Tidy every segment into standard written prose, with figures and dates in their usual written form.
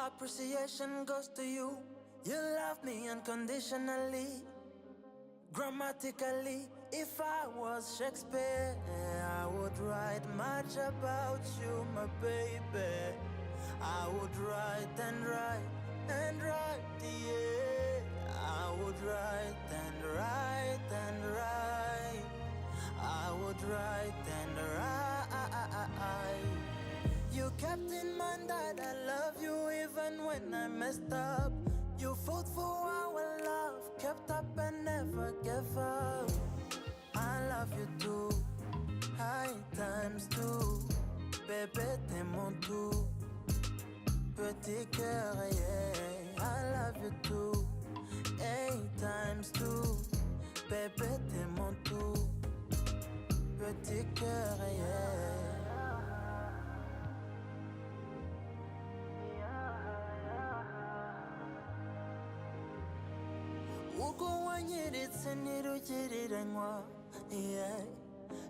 Appreciation goes to you. You love me unconditionally. Grammatically, if I was Shakespeare, I would write much about you, my baby. I would write and write and write, yeah. I would write and write and write. I would write and write. You kept in mind that I love you even when I messed up. You fought for our love, kept up and never gave up. I love you too, high times two. Bébé, t'es mon tout. Petit cœur, yeah. I love you too, eight times two. Bébé, t'es mon tout. Petit cœur, yeah. Ubwo wanyeretse ntirugereranywa, yeah.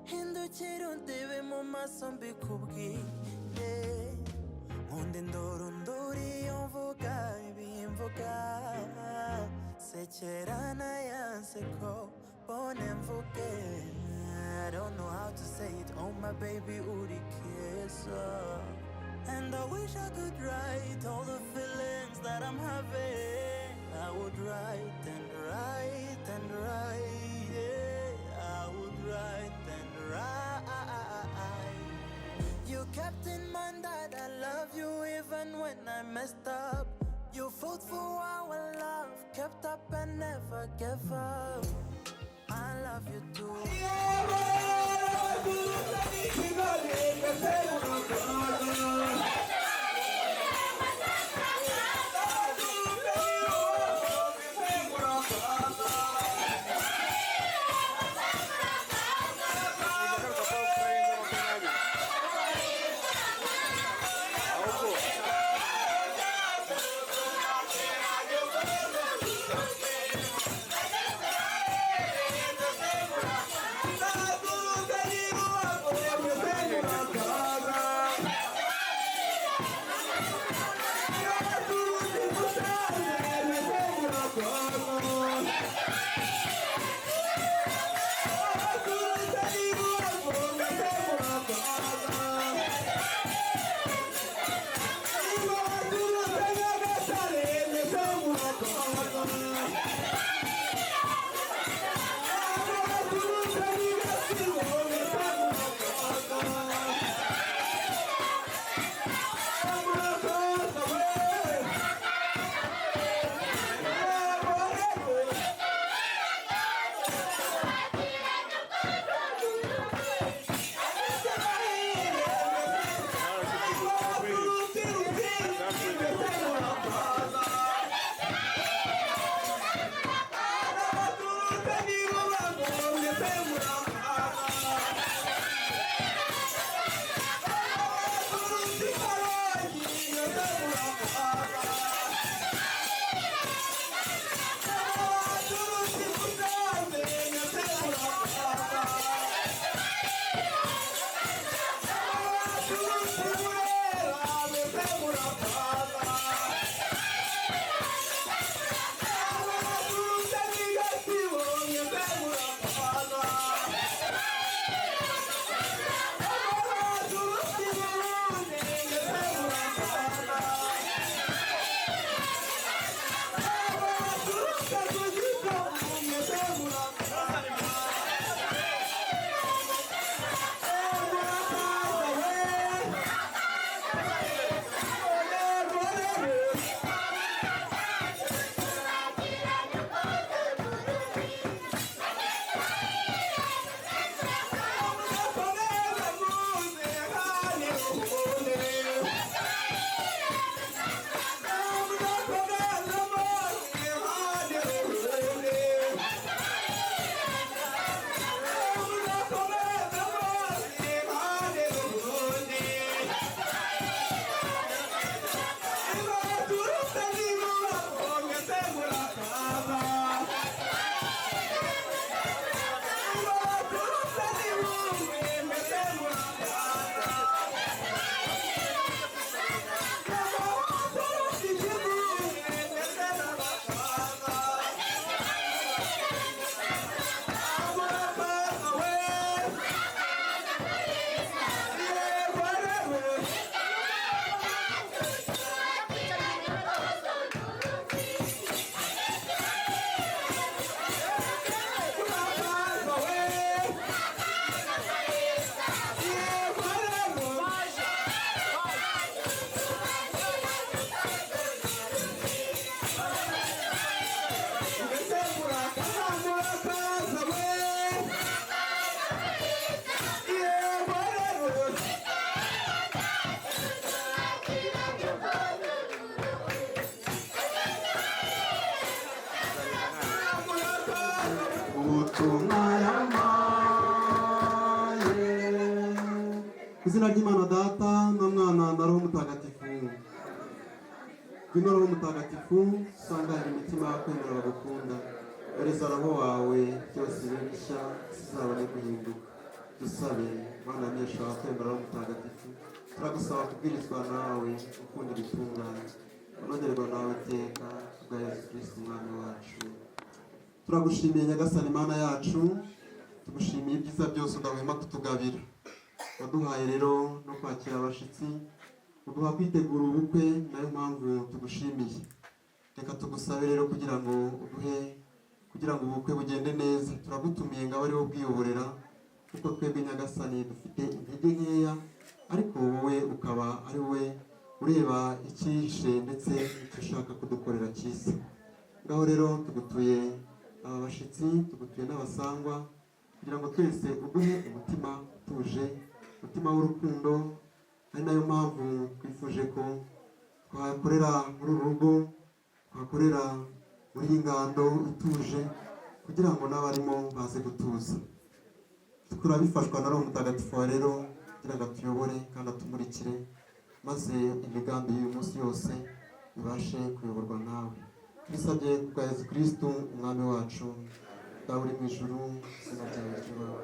Hindukira undebe mu maso mbikubwire. Nkunda indoro ndori iyo mvuga ibimvuga. Sekerana ya nseko bone mvuge. I don't know how to say it, oh my baby uri keza. And I wish I could write all the feelings that I'm having. I would write and write and write, yeah. I would write and write. You kept in mind that I love you even when I messed up. You fought for our love, kept up and never gave up. I love you too. Bye. Ubutumwa yampaye. Izina ry'Imana Data na Mwana na Roho Mutagatifu. Ngwino Roho Mutagatifu, usangane imitima y'abakwemera bagukunda. Ohereza Roho wawe, byose bibe bishya, bizabone guhinduka. Dusabe. Mana nesha abakwemera Roho Mutagatifu, turagusaba kubwirizwa nawe gukunda ibitunganye, unogerwa nawe iteka, bwa Yesu Kristo Umwami wacu. Turagushimiye Nyagasani Mana yacu, tugushimiye ibyiza byose udahwema kutugabira. Waduhaye rero no kwakira abashitsi, uduha kwitegura ubukwe, nayo mpamvu tugushimiye. Reka tugusabe rero kugira ngo uduhe kugira ngo ubukwe bugende neza. Turagutumiye ngo abe ariwo bwiyoborera, kuko twebwe Nyagasani dufite intege nkeya, ariko wowe ukaba ari wowe ureba icyihishe ndetse n'icyo ushaka kudukorera cyiza. Ngaho rero tugutuye aba bashyitsi, tugutuye n'abasangwa, kugira ngo twese uduhe umutima utuje, umutima w'urukundo. Ari nayo mpamvu twifuje ko twakorera muri uru rugo, twakorera muri iyi ngando ituje, kugira ngo n'abarimo baze gutuza. Turabifashwa na Roho Mutagatifu wa rero, kugira ngo atuyobore kandi atumurikire, maze imigambi y'uyu munsi yose ibashe kuyoborwa nawe. Tubisabye ku bwa Yesu Kristu Umwami wacu. Dawe uri mu ijuru, izina ryawe ryubahwe,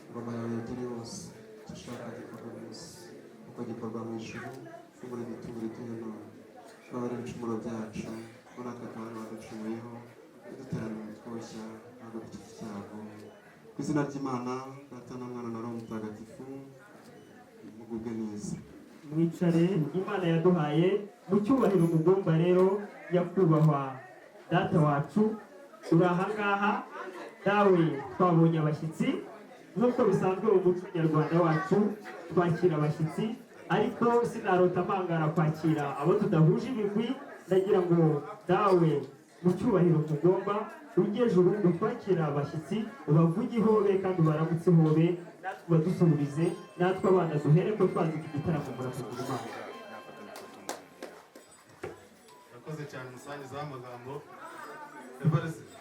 ingoma yawe yegere hose, icyo ushaka gikorwa mu isi uko gikorwa mu ijuru. Ifunguro ridutungura iduhe none, tubabarire ibicumuro byacu ko natwe tubari baducumuyeho, ntiduterane mu bitwoshya, ntabwo dukize icyago. Ku izina ry'Imana Data na Mwana na Roho Mutagatifu, mugubwe neza. Mwicare. Imana yaduhaye mu cyubahiro mugomba rero. Nyakubahwa data wacu uri ahangaha, dawe, twabonye abashyitsi. Nk'uko bisanzwe mu muco nyarwanda wacu, twakira abashyitsi, ariko sinarota mpangara kwakira abo tudahuje ibigwi. Ndagira ngo dawe mu cyubahiro mugomba ujye juru utwakira abashyitsi, ubavuge ihobe kandi ubaramutse ihobe, natwe ubadusuhurize, natwe abana duhere ko twanzika igitaramo. Murakagira Imana. Urakoze cyane, umusangiza w'amagambo Evariste.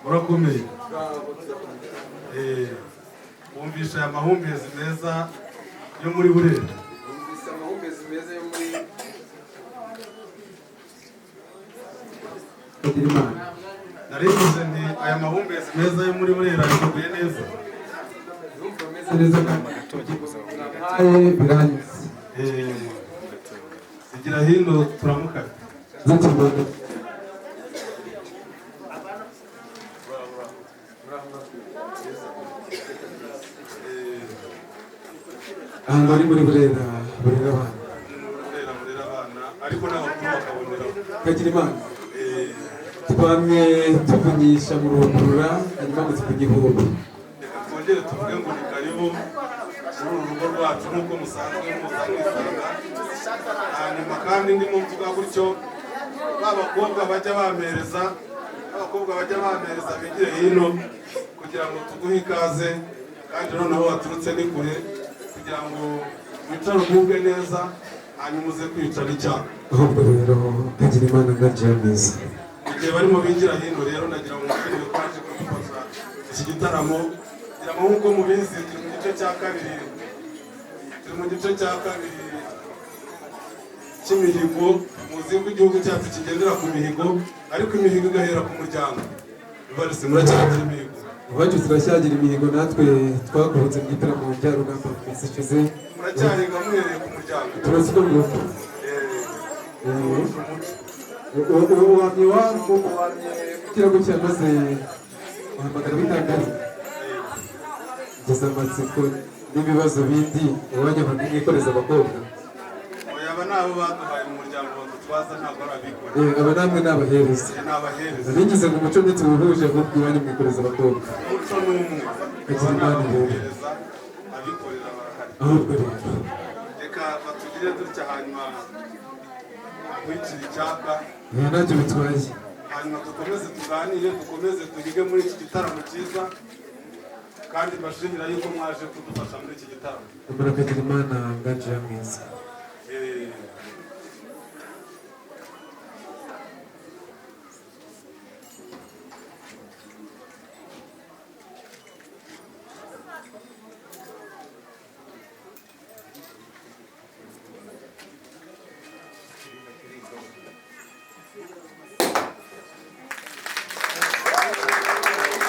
Murakomeye? Wumvisha aya mahumbezi meza yo muri Burera? Numvise amahumbezi meza yo muri Kagira Imana. Narivuze nti aya mahumbezi meza yo muri Burera yateguye neza. Numva meze neza kandi nampaye biranyuze. Zigira hino turamukanye. Zikirwanda. Ahantu ari muri Burera, burera abana. Burera, burera abana, ariko n'abakuru bakaboneraho. Kagira Imana. Twamye tuvunyisha mu rundura, hanyuma ngo tuvuge. Reka twongere tuvuge ngo ni karibu muri uru rugo rwacu nk'uko musanzwe muza mwisanga. Hanyuma kandi ndimo mvuga gutyo, ba bakobwa bajya bampereza, abakobwa bajya bampereza bigire hino kugira ngo tuguhe ikaze, kandi noneho waturutse ni kure, kugira ngo wicare ugubwe neza, hanyuma uze kwicara icyaha. Ahubwo rero kagira Imana nganji mwiza. Igihe barimo binjira hino rero, ndagira ngo mushimire ko baje kudufasha iki gitaramo. Kugira ngo nk'uko mubizi, turi mu gice cya kabiri, turi mu gice cya kabiri cy'imihigo. Muzi ko igihugu cyacu kigendera ku mihigo, ariko imihigo igahera ku muryango. Ivarisi, muracyagira imihigo? Iwacu turacyagira imihigo, natwe twakubutse mu gitaramo njyarugamba mu minsi ishize. Muracyahiga muhereye ku muryango? Turaziko ngufu. Muhuje umuco. Uwamye wamye kugira gutya, maze uhamagara w'intangari ngeze amatsiko n'ibibazo bindi iwanyu mwikoreza abakobwa. Oya, aba ni abo baduhaye mu muryango badutwaza, ntabwo ari abikorera. Aba namwe ni abahereza. Ni abahereza. Bigize ngo umuco ntituwuhuje, ahubwo iwanyu mwikoreza abakobwa. Umuco ni umwe. Kagira Aba ni Imana rero. abahereza, abikorera barahari. Ahubwo rero Reka batugire dutya, hanyuma nkwicira icyaka. Ntacyo bitwaye. Hanyuma dukomeze tuganire, dukomeze duhige muri iki gitaramo cyiza, kandi mbashimira yuko mwaje kudufasha muri iki gitaramo. Murakagira Imana, Nganji mwiza.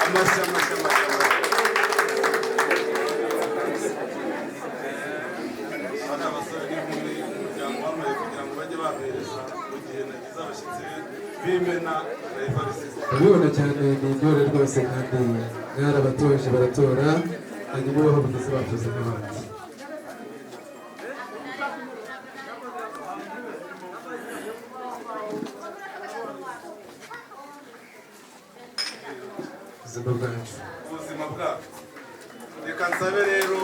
Amashyi, amashyi, amashyi, amashyi! Aba ni abasore n'inkumi umuryango wamaye kugira ngo bajye bahereza mu gihe nagize abashyitsi b'imena na Evariste. Urabibona cyane, ni intore rwose, kandi mwarabatoje baratora, hanyuma ubaho bugeze batoze n'abandi. Ubuzima bwacu. Ubuzima bwacu. Reka nsabe rero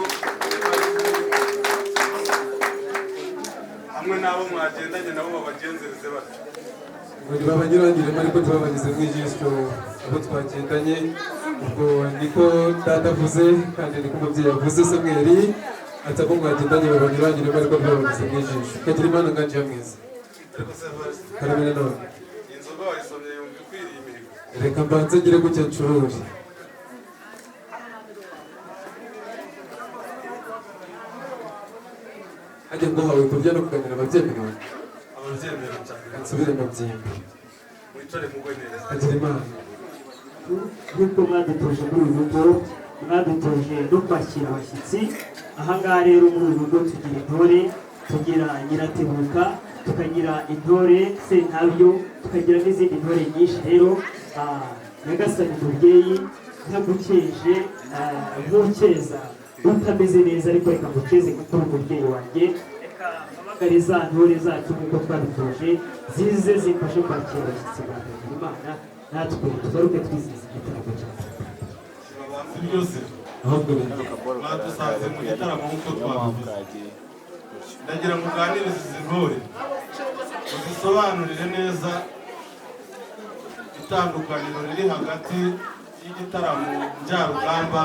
hamwe n'abo mwagendanye nabo babagenzereze batyo. Ngo ntibabanyuranyuremo, ariko tubabanyuze mu ijisho abo twagendanye. Ubwo niko data avuze, kandi niko umubyeyi avuze Samweli, ati abo mwagendanye babanyuranyuremo, ariko ntibabanyuze mu ijisho. Kagira Imana, Nganji ya mwiza. Ariko se Evariste, Karame none. Inzoga wayisomye yumva ikwiriye imihigo. Reka mbanze ngire gutya ncurure. Hajya ngo hawe kurya no kuganira ababyemerewe. Ababyemerewe cyane. Nsubire mu byimba. Wicare mugwe neza. Kagira Imana. Nk'uko mwadutoje muri uru rugo, mwadutoje no kwakira abashyitsi. Ahangaha rero muri uru rugo tugira intore, tugira Nyiratebuka, tukagira intore Sentabyo, tukagira n'izindi ntore nyinshi. Rero nyagasani mubyeyi, ntagukeje nk'ukeza utameze neza, ariko reka ngukeze kuko uri umubyeyi wanjye. Reka mpamagare za ntore zacu nk'uko twabitoje, zize zimfashe kwakira abashyitsi ba Imana, natwe tugaruke twizihiza igitaramo cyacu. Babanza byose. Ahubwo rero Badusanze mu gitaramo nk'uko twabivuze. Ndagira ngo uganirize izi ntore, uzisobanurire neza itandukaniro riri hagati y'igitaramo njyarugamba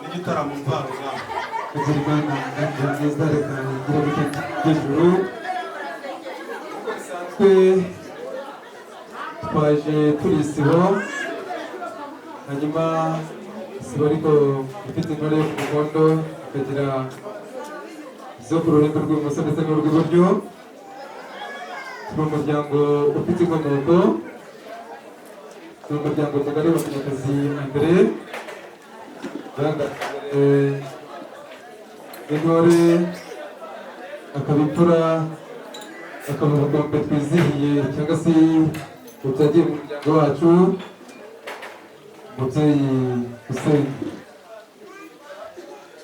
n'igitaramo mvarugamba. Kagira Imana, Nganji mwiza. Reka ngire gutya hejuru. Nk'uko bisanzwe, twaje turi isibo, hanyuma isibo ariko ifite intore yo ku mukondo, ikagira izo ku ruhembe rw'ibumoso ndetse n'urw'iburyo. Turi umuryango ufite inkomoko, turi umuryango mugari wa Munyakazi Andre Rangambere, intore akaba imfura, akaba ubukombe twizihiye cyangwa se butagiye mu muryango wacu, umubyeyi Hussein.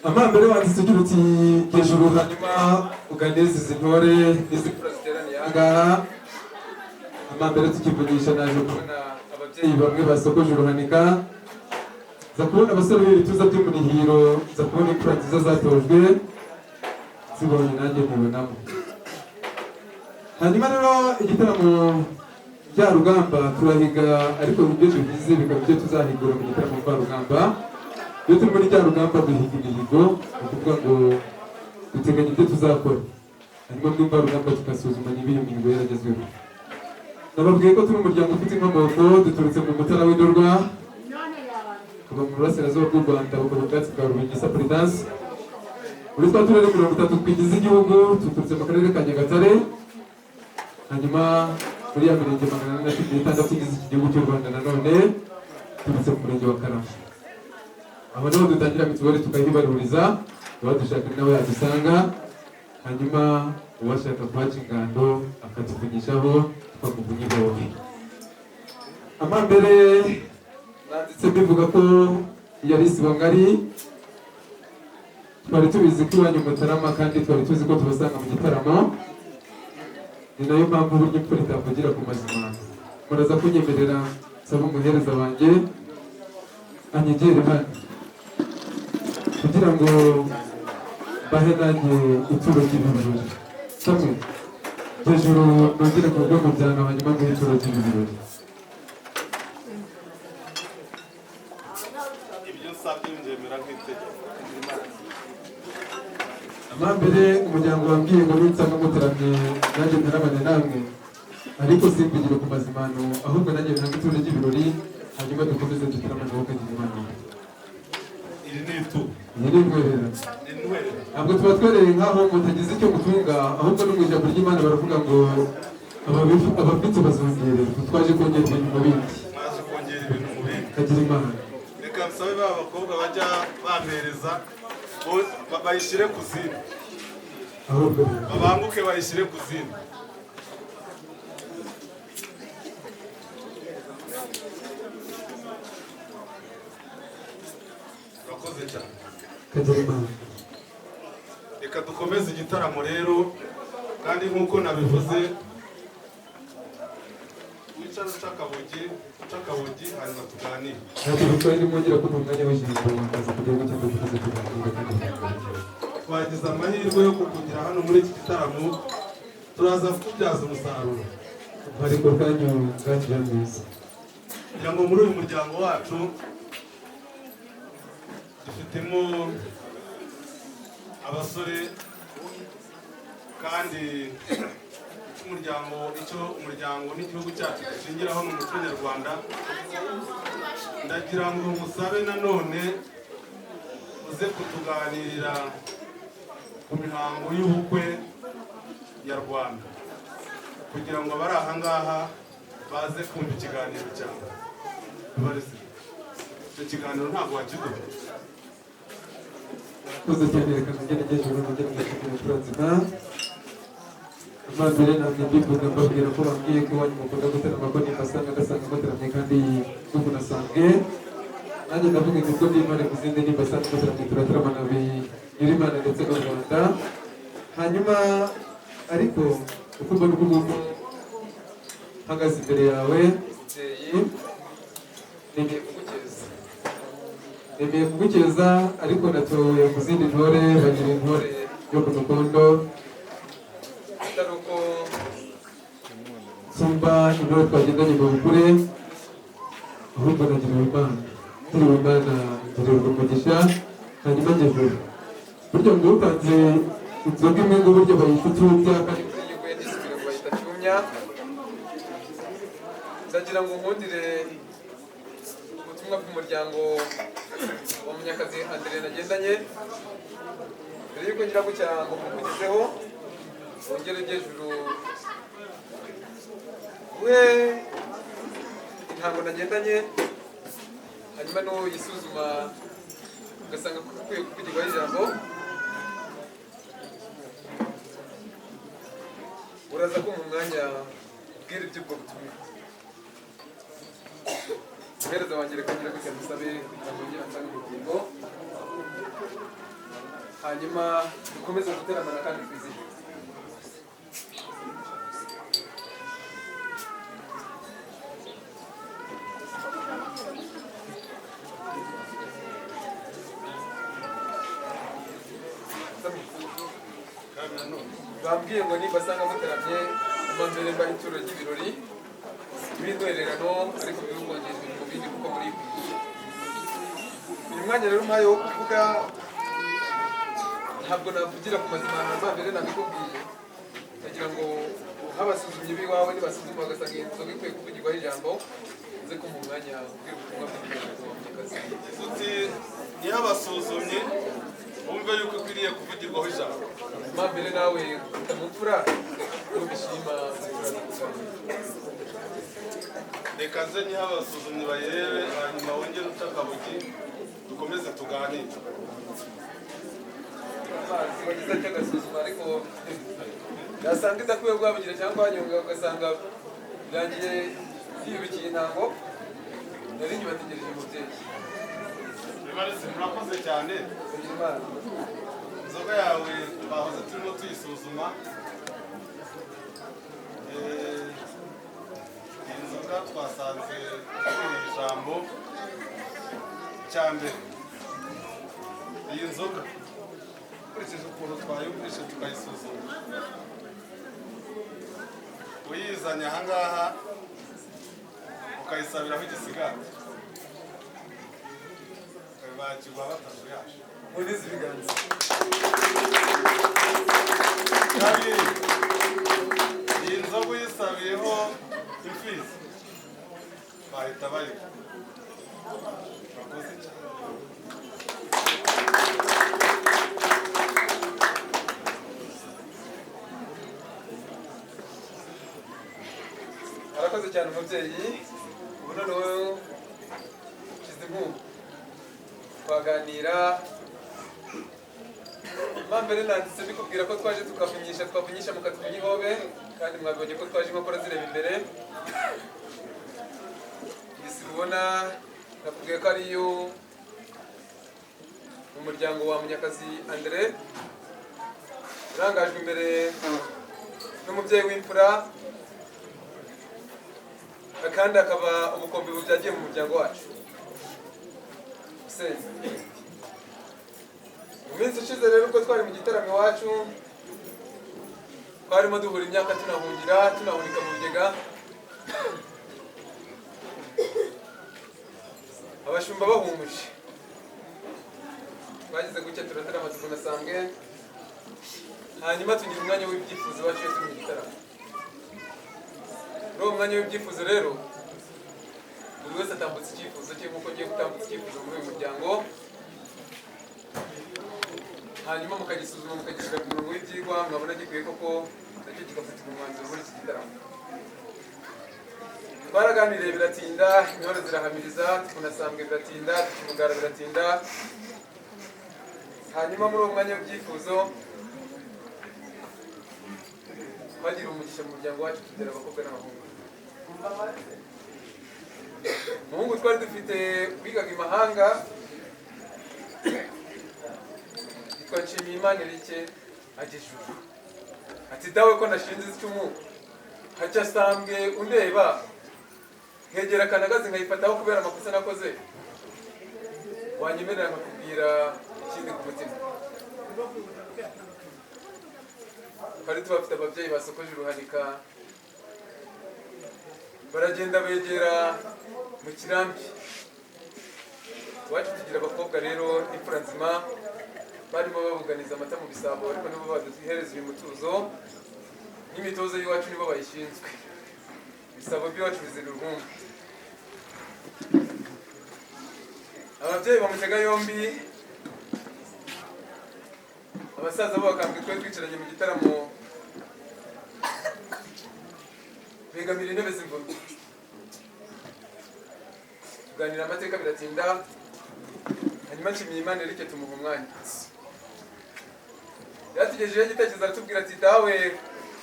Amambere wanditse ugira uti hejuru, hanyuma uganirize izi ntore n'izi mfura ziteraniye aha ngaha. Amambere tukivugisha, naje kubona ababyeyi bamwe basokoje uruhanika, nza kubona abasore b'ibituza by'umunihiro, nza kubona imfura nziza zatojwe, zibonye nanjye nkibonamo. Hanyuma rero igitaramo njyarugamba turahiga, ariko ibyo tugize bikaba ibyo tuzahigura mu gitaramo mvarugamba. Iyo turi muri njyarugamba duhiga imihigo, ni ukuvuga ngo duteganya ibyo tuzakora, hanyuma muri mvarugamba tugasuzuma niba iyo mihigo yaragezweho. Nababwiye ko turi umuryango ufite inkomoko, duturutse mu Mutara w'Indorwa, kuva mu burasirazuba bw'u Rwanda, bukaba ubwatsi bwa Rubingisa Prudence. Muri twa turere 30 twigize igihugu, duturutse mu karere ka Nyagatare, hanyuma muri ya mirenge 416 igize iki gihugu cy'u Rwanda, nanone turutse mu murenge wa Karama. Aho niho dutangira mituweli tukayibaruriza, uwadushaka ni nawe yadusanga. Hanyuma Uwashaka kuhaca ingando akatuvunyishaho, twamuvunya ihohe. Amambere nanditse mbivuga ko yari isibo ngari. Twari tubizi ko iwanyu mutarama, kandi twari tuzi ko tubasanga mu gitaramo. Ni nayo mpamvu burya imfura itavugira ku mazima. Muraza kunyemerera nsaba umuhereza wanjye anyegere hano kugira ngo bahe nanjye ituro ry'ibirori. Samwe hejuru, nongere ku rwego byana, hanyuma nguhe ituro ry'ibirori. Ibyo nsabye mbyemera nk'itegeko. Amambere umuryango wambwiye ngo ninsanga muteramye nanjye ntaramane namwe, ariko simvugire ku mazimano, ahubwo nanjye ntange ituro ry'ibirori, hanyuma dukomeze dutaramane. Wowe ukagira Imana. Iri ni ituro. Iyi ni intwerera. Ni intwerera. Ntabwo tuba twereye nk'aho mutagize icyo mutunga, ahubwo no mu ijambo ry'Imana baravuga ngo abafite bazongererwa. Twaje kongera ibintu mu bindi. Mwaje kongera ibintu mu bindi. Kagira Imana. Reka nsabe ba bakobwa bajya bampereza bayishyire ku zindi. Ahubwo Babanguke bayishyire ku zindi. Urakoze cyane. Kagira Imana. Reka dukomeze igitaramo rero, kandi nk'uko nabivuze, wicara uca akabugi, uca akabugi, hanyuma tuganire. Ntacyo bitwaye nimwongera kumpa umwanya w'ijambo, nkaza kugira ngo cyangwa dukomeze tuganire kandi tuganire. Twagize amahirwe yo kukugira hano muri iki gitaramo, turaza kukubyaza umusaruro. Ariko kanyu bwagira neza. Kugira ngo muri uyu muryango wacu dufitemo abasore, kandi icyo umuryango n'igihugu cyacu dushingiraho ni umuco nyarwanda. Ndagira ngo musabe nanone uze kutuganirira ku mihango y'ubukwe nyarwanda, kugira ngo abari aha ngaha baze kumva ikiganiro cyawe. Barese, icyo kiganiro ntabwo wakiduha? Murakoze cyane. Reka nongere ngejuru, nongere ngashimira imfura nzima. Amambere namwe mbivuga, mbabwira ko bambwiye ko iwanyu mukunda gutarama, ko nimbasanga agasanga muteramye, kandi nukunasange nanjye ndavuga ngo ubwo ndi Imana mu zindi, nimbasanga muteramye turataramana binyura Imana ndetse n'u Rwanda. Hanyuma ariko uko mbona uko nguko mpagaze imbere yawe, mubyeyi, nemeye kugukeza, nemeye kugukeza, ariko natowe mu zindi ntore, bagira intore yo ku mukondo, atari uko nsumba intore twagendanye mu bukure, ahubwo nagiriwe Imana, ngiriwe Imana, ngirirwa umugisha. Hanyuma ngejuru burya ngo utanze inzoga imwe ngo burya bayita icyumya, kandi imvura iyo iguye ntisubire ngo bayita cyumya. Ndagira ngo nkundire ubutumwa bw'umuryango wa Munyakazi Andre nagendanye, mbere yuko ngira gutya ngo mukugezeho, wongere ujye hejuru we intango nagendanye, hanyuma nuyisuzuma ugasanga ukwiye kuvugirwaho ijambo, uraza kumpa umwanya ubwira iby'ubwo butumwa. Umuhereza wanjye, reka ngira gutya musabe kugira ngo yongere ansange ubugingo, hanyuma dukomeze guteramana kandi twizihirwe. Bambwiye ngo nibasanga muteramye mbere mbaha ituro ry'ibirori b'intwererano, ariko birukongera ibintu mu bindi kuko muri uyu mwanya rero umpaye wo kuvuga, ntabwo navugira ku mazima mbere nabikubwiye. Ndagira ngo nk'abasuzumyi b'iwawe nibasuzuma bagasanga iyi nzoga ikwiye kuvugirwaho ijambo, uze kumpa umwanya ubwira ubutumwa bw'umuryango wa Munyakazi. Uti niyo abasuzumyi bumve yuko ikwiriye kuvugirwaho ijambo. Mbere nawe utamupfura nubishima turaza kuganira. Reka nze niho abasuzumyi bayirebe, hanyuma wongere uce akabugi dukomeze tuganire. Amazi wagize atya agasuzuma, ariko yasanga idakwiye guhabugira cyangwa wanyonga, ugasanga birangiye yiyubikiye intango. Nari nyibategereje, umubyeyi. Evariste, murakoze cyane. Kugira Imana. Inzoga yawe twahoze turimo tuyisuzuma. Iyi nzoga twasanze ikwiye ijambo cya mbere. Iyi nzoga, ukurikije ukuntu twayumvishe tukayisuzuma, uyizanye ahangaha ukayisabiraho igisigati, bakiguha batazuyaje. Munize ibiganza. Kabiri, iyi nzoga uyisabiyeho imfizi bahita bayinywa. Urakoze cyane. Arakoze cyane umubyeyi. Ubu noneho nshyize impumu, twaganira. Mbere nanditse mbikubwira ko twaje tukavunyisha, twavunyisha mukatuvunya ihobe, kandi mwabibonye ko twaje inkokora zireba imbere. Iyi si ubona nakubwiye ko ariyo mu muryango wa Munyakazi Andre, urangajwe imbere n'umubyeyi w'imfura, kandi akaba ubukombe bubyagiye mu muryango wacu. Hussein. Mu minsi ishize rero, ubwo twari mu gitaramo iwacu, twarimo duhura imyaka, tunahungira, tunahunika mu bigega, abashumba bahumuje, twagize gutya turatarama, tubona hanyuma tugira umwanya w'ibyifuzo iwacu iyo turi mu gitaramo. Muri uwo mwanya w'ibyifuzo rero, buri wese atambutsa icyifuzo cye, nk'uko ngiye gutambutsa icyifuzo muri uyu muryango, hanyuma mukagisuzuma, mukagishyira ku murongo w'ibyigwa, mwabona gikwiye koko nacyo kigafatirwa umwanzuro muri iki gitaramo. Twaraganiriye biratinda, intore zirahamiriza, tukunasambwe biratinda, tukimugara biratinda. Hanyuma muri uwo mwanya w'ibyifuzo twagira umugisha mu muryango wacu, tubyara abakobwa n'abahungu. Umuhungu twari dufite wigaga i mahanga yitwa Nshimiyimana Eric, ajya ijuru ati: "Dawe, ko nashinze icumu hacya sambwe undeba, nkegera akanagazi nkayifataho kubera amakosa nakoze, wanyemerera nkakubwira ikindi ku mutima?" Twari tubafite ababyeyi basokoje uruhanika, baragenda begera mu kirambi iwacu. Tugira abakobwa rero imfura nzima, barimo babuganiza amata mu bisabo, ariko nibo baduhereza uyu mutuzo n'imitozo y'iwacu, nibo bayishinzwe. Ibisabo by'iwacu bizira urwumva. Ababyeyi bamutega yombi, abasaza bo bakambwe twari twicaranye mu gitaramo, begamira intebe z'imvune, tuganira amateka biratinda. Hanyuma Nshimiyimana Eric tumuha umwanya, yatugejejeho igitekerezo, aratubwira ati: "Dawe,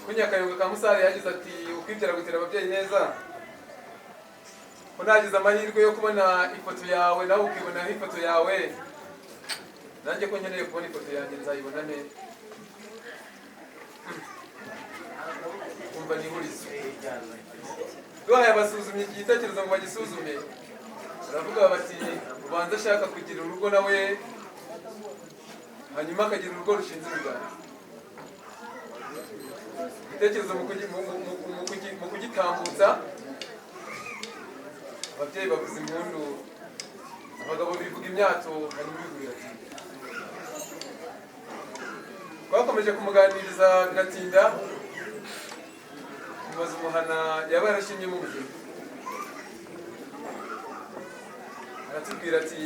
ko Nyakayonga ka Musare yagize ati ukwibyara gutera ababyeyi neza, ko nagize amahirwe yo kubona ifoto yawe, nawe ukibonaho ifoto yawe, nanjye ko nkeneye kubona ifoto yanjye, nzayibona neza?" Kumva ni ihurizo. Duhaye abasuzumye iki gitekerezo ngo bagisuzume, baravuga bati: "Ubanza ashaka kugira urugo nawe, hanyuma akagira urugo rushinze ibiganza." Igitekerezo mu kugitambutsa, ababyeyi bavuza impundu, abagabo bivuga imyato, hanyuma ibihugu biratinda. Twakomeje kumuganiriza biratinda, tumubaza umuhana yaba yarashimyemo ubuzima, aratubwira ati: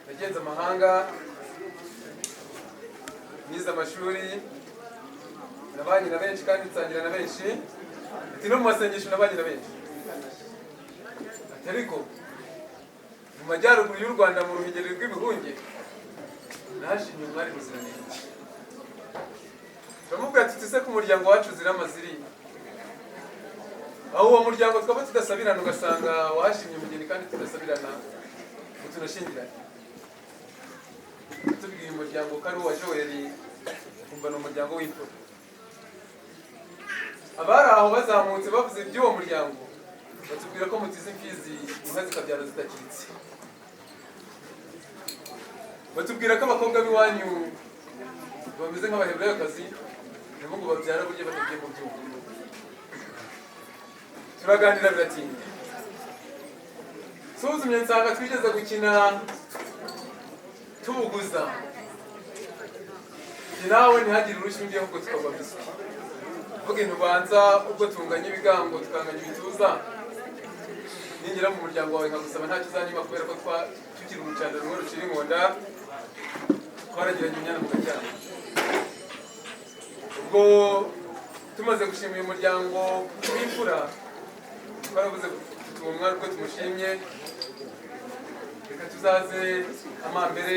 "Nagenze amahanga, nize amashuri, nabanye na benshi kandi nsangira na benshi," ati, "no mu masengesho nabanye na benshi," ati, "ariko mu majyaruguru y'u Rwanda, mu Ruhengeri rw'ibihunge Nahashimye umwari muziranenge. Turamubwira tuti se ku muryango wacu uzira amaziri, aho uwo muryango twaba tudasabirana, ugasanga wahashimye umugeni kandi tudasabirana ngo tunashingirane. Tubwiye umuryango ko ari uwa Joel, kumva ni umuryango w'imfura. Abari aho bazamutse bavuze iby'uwo muryango, batubwira ko mutiza imfizi inka zikabyara zidakiritse. Batubwira ko abakobwa b'iwanyu bameze nk'Abaheburayokazi, nabo ngo babyara burya batagiye mu byuma. Turaganira biratinda. Suzumye nsanga twigeze gukina tubuguza, njye nawe ntihagire urushyi undi, ahubwo tukagwa biswi. Vuga intubanza ubwo tunganya ibigango tukanganya ibituza, ningera mu muryango wawe nkagusaba ntacyo uzanyima, kubera ko tukiri urucanda rumwe rucira inkonda, twaragiranye imyanya mu gacyamo. Ubwo tumaze gushima uyu muryango w'imfura, twaravuze tuti uwo mwari ubwo tumushimye, reka tuzaze amambere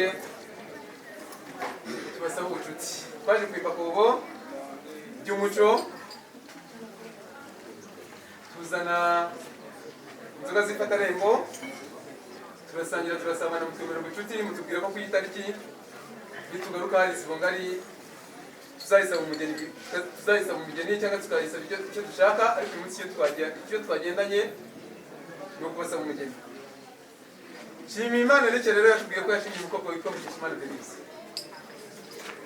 tubasabe ubucuti. Twaje ku ipakobo by'umuco, tuzana inzoga z'ifatarembo, turasangira, turasabana, mutwemera ubucuti, mutubwira ko ku itariki nitugaruka hari isibo ngari tuzayisaba umugeni, tuzayisaba umugeni cyangwa tukayisaba icyo dushaka. Ariko uyu munsi icyo twagendanye ni ukubasaba umugeni. Nshimiye Imana Eric rero yatubwiye ko yashimiye umukobwa witwa Mukeshimana Denise.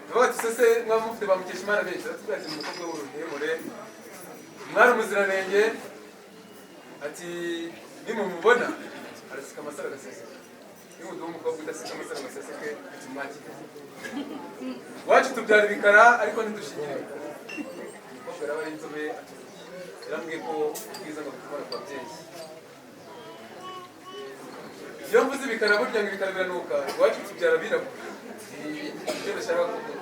Tuvuga ati sese mwaba mufite ba Mukeshimana benshi, aratubwira ati umukobwa w'uruhemure, mwari umuziranenge, ati nimumubona araseka amasaro agaseseka, nimuduha umukobwa udaseka amasaro agaseseke, ati mwakire. Iwacu tubyara ibikara ariko ntidushingira ibikara. Umukobwa araba ari inzobe, yarambwiye ko ubwiza ngo bukomora ku babyeyi. Iyo mvuze ibikara burya ngo ibikara biranuka, iwacu tubyara abirabura. Ibyo ndashaka kuvuga.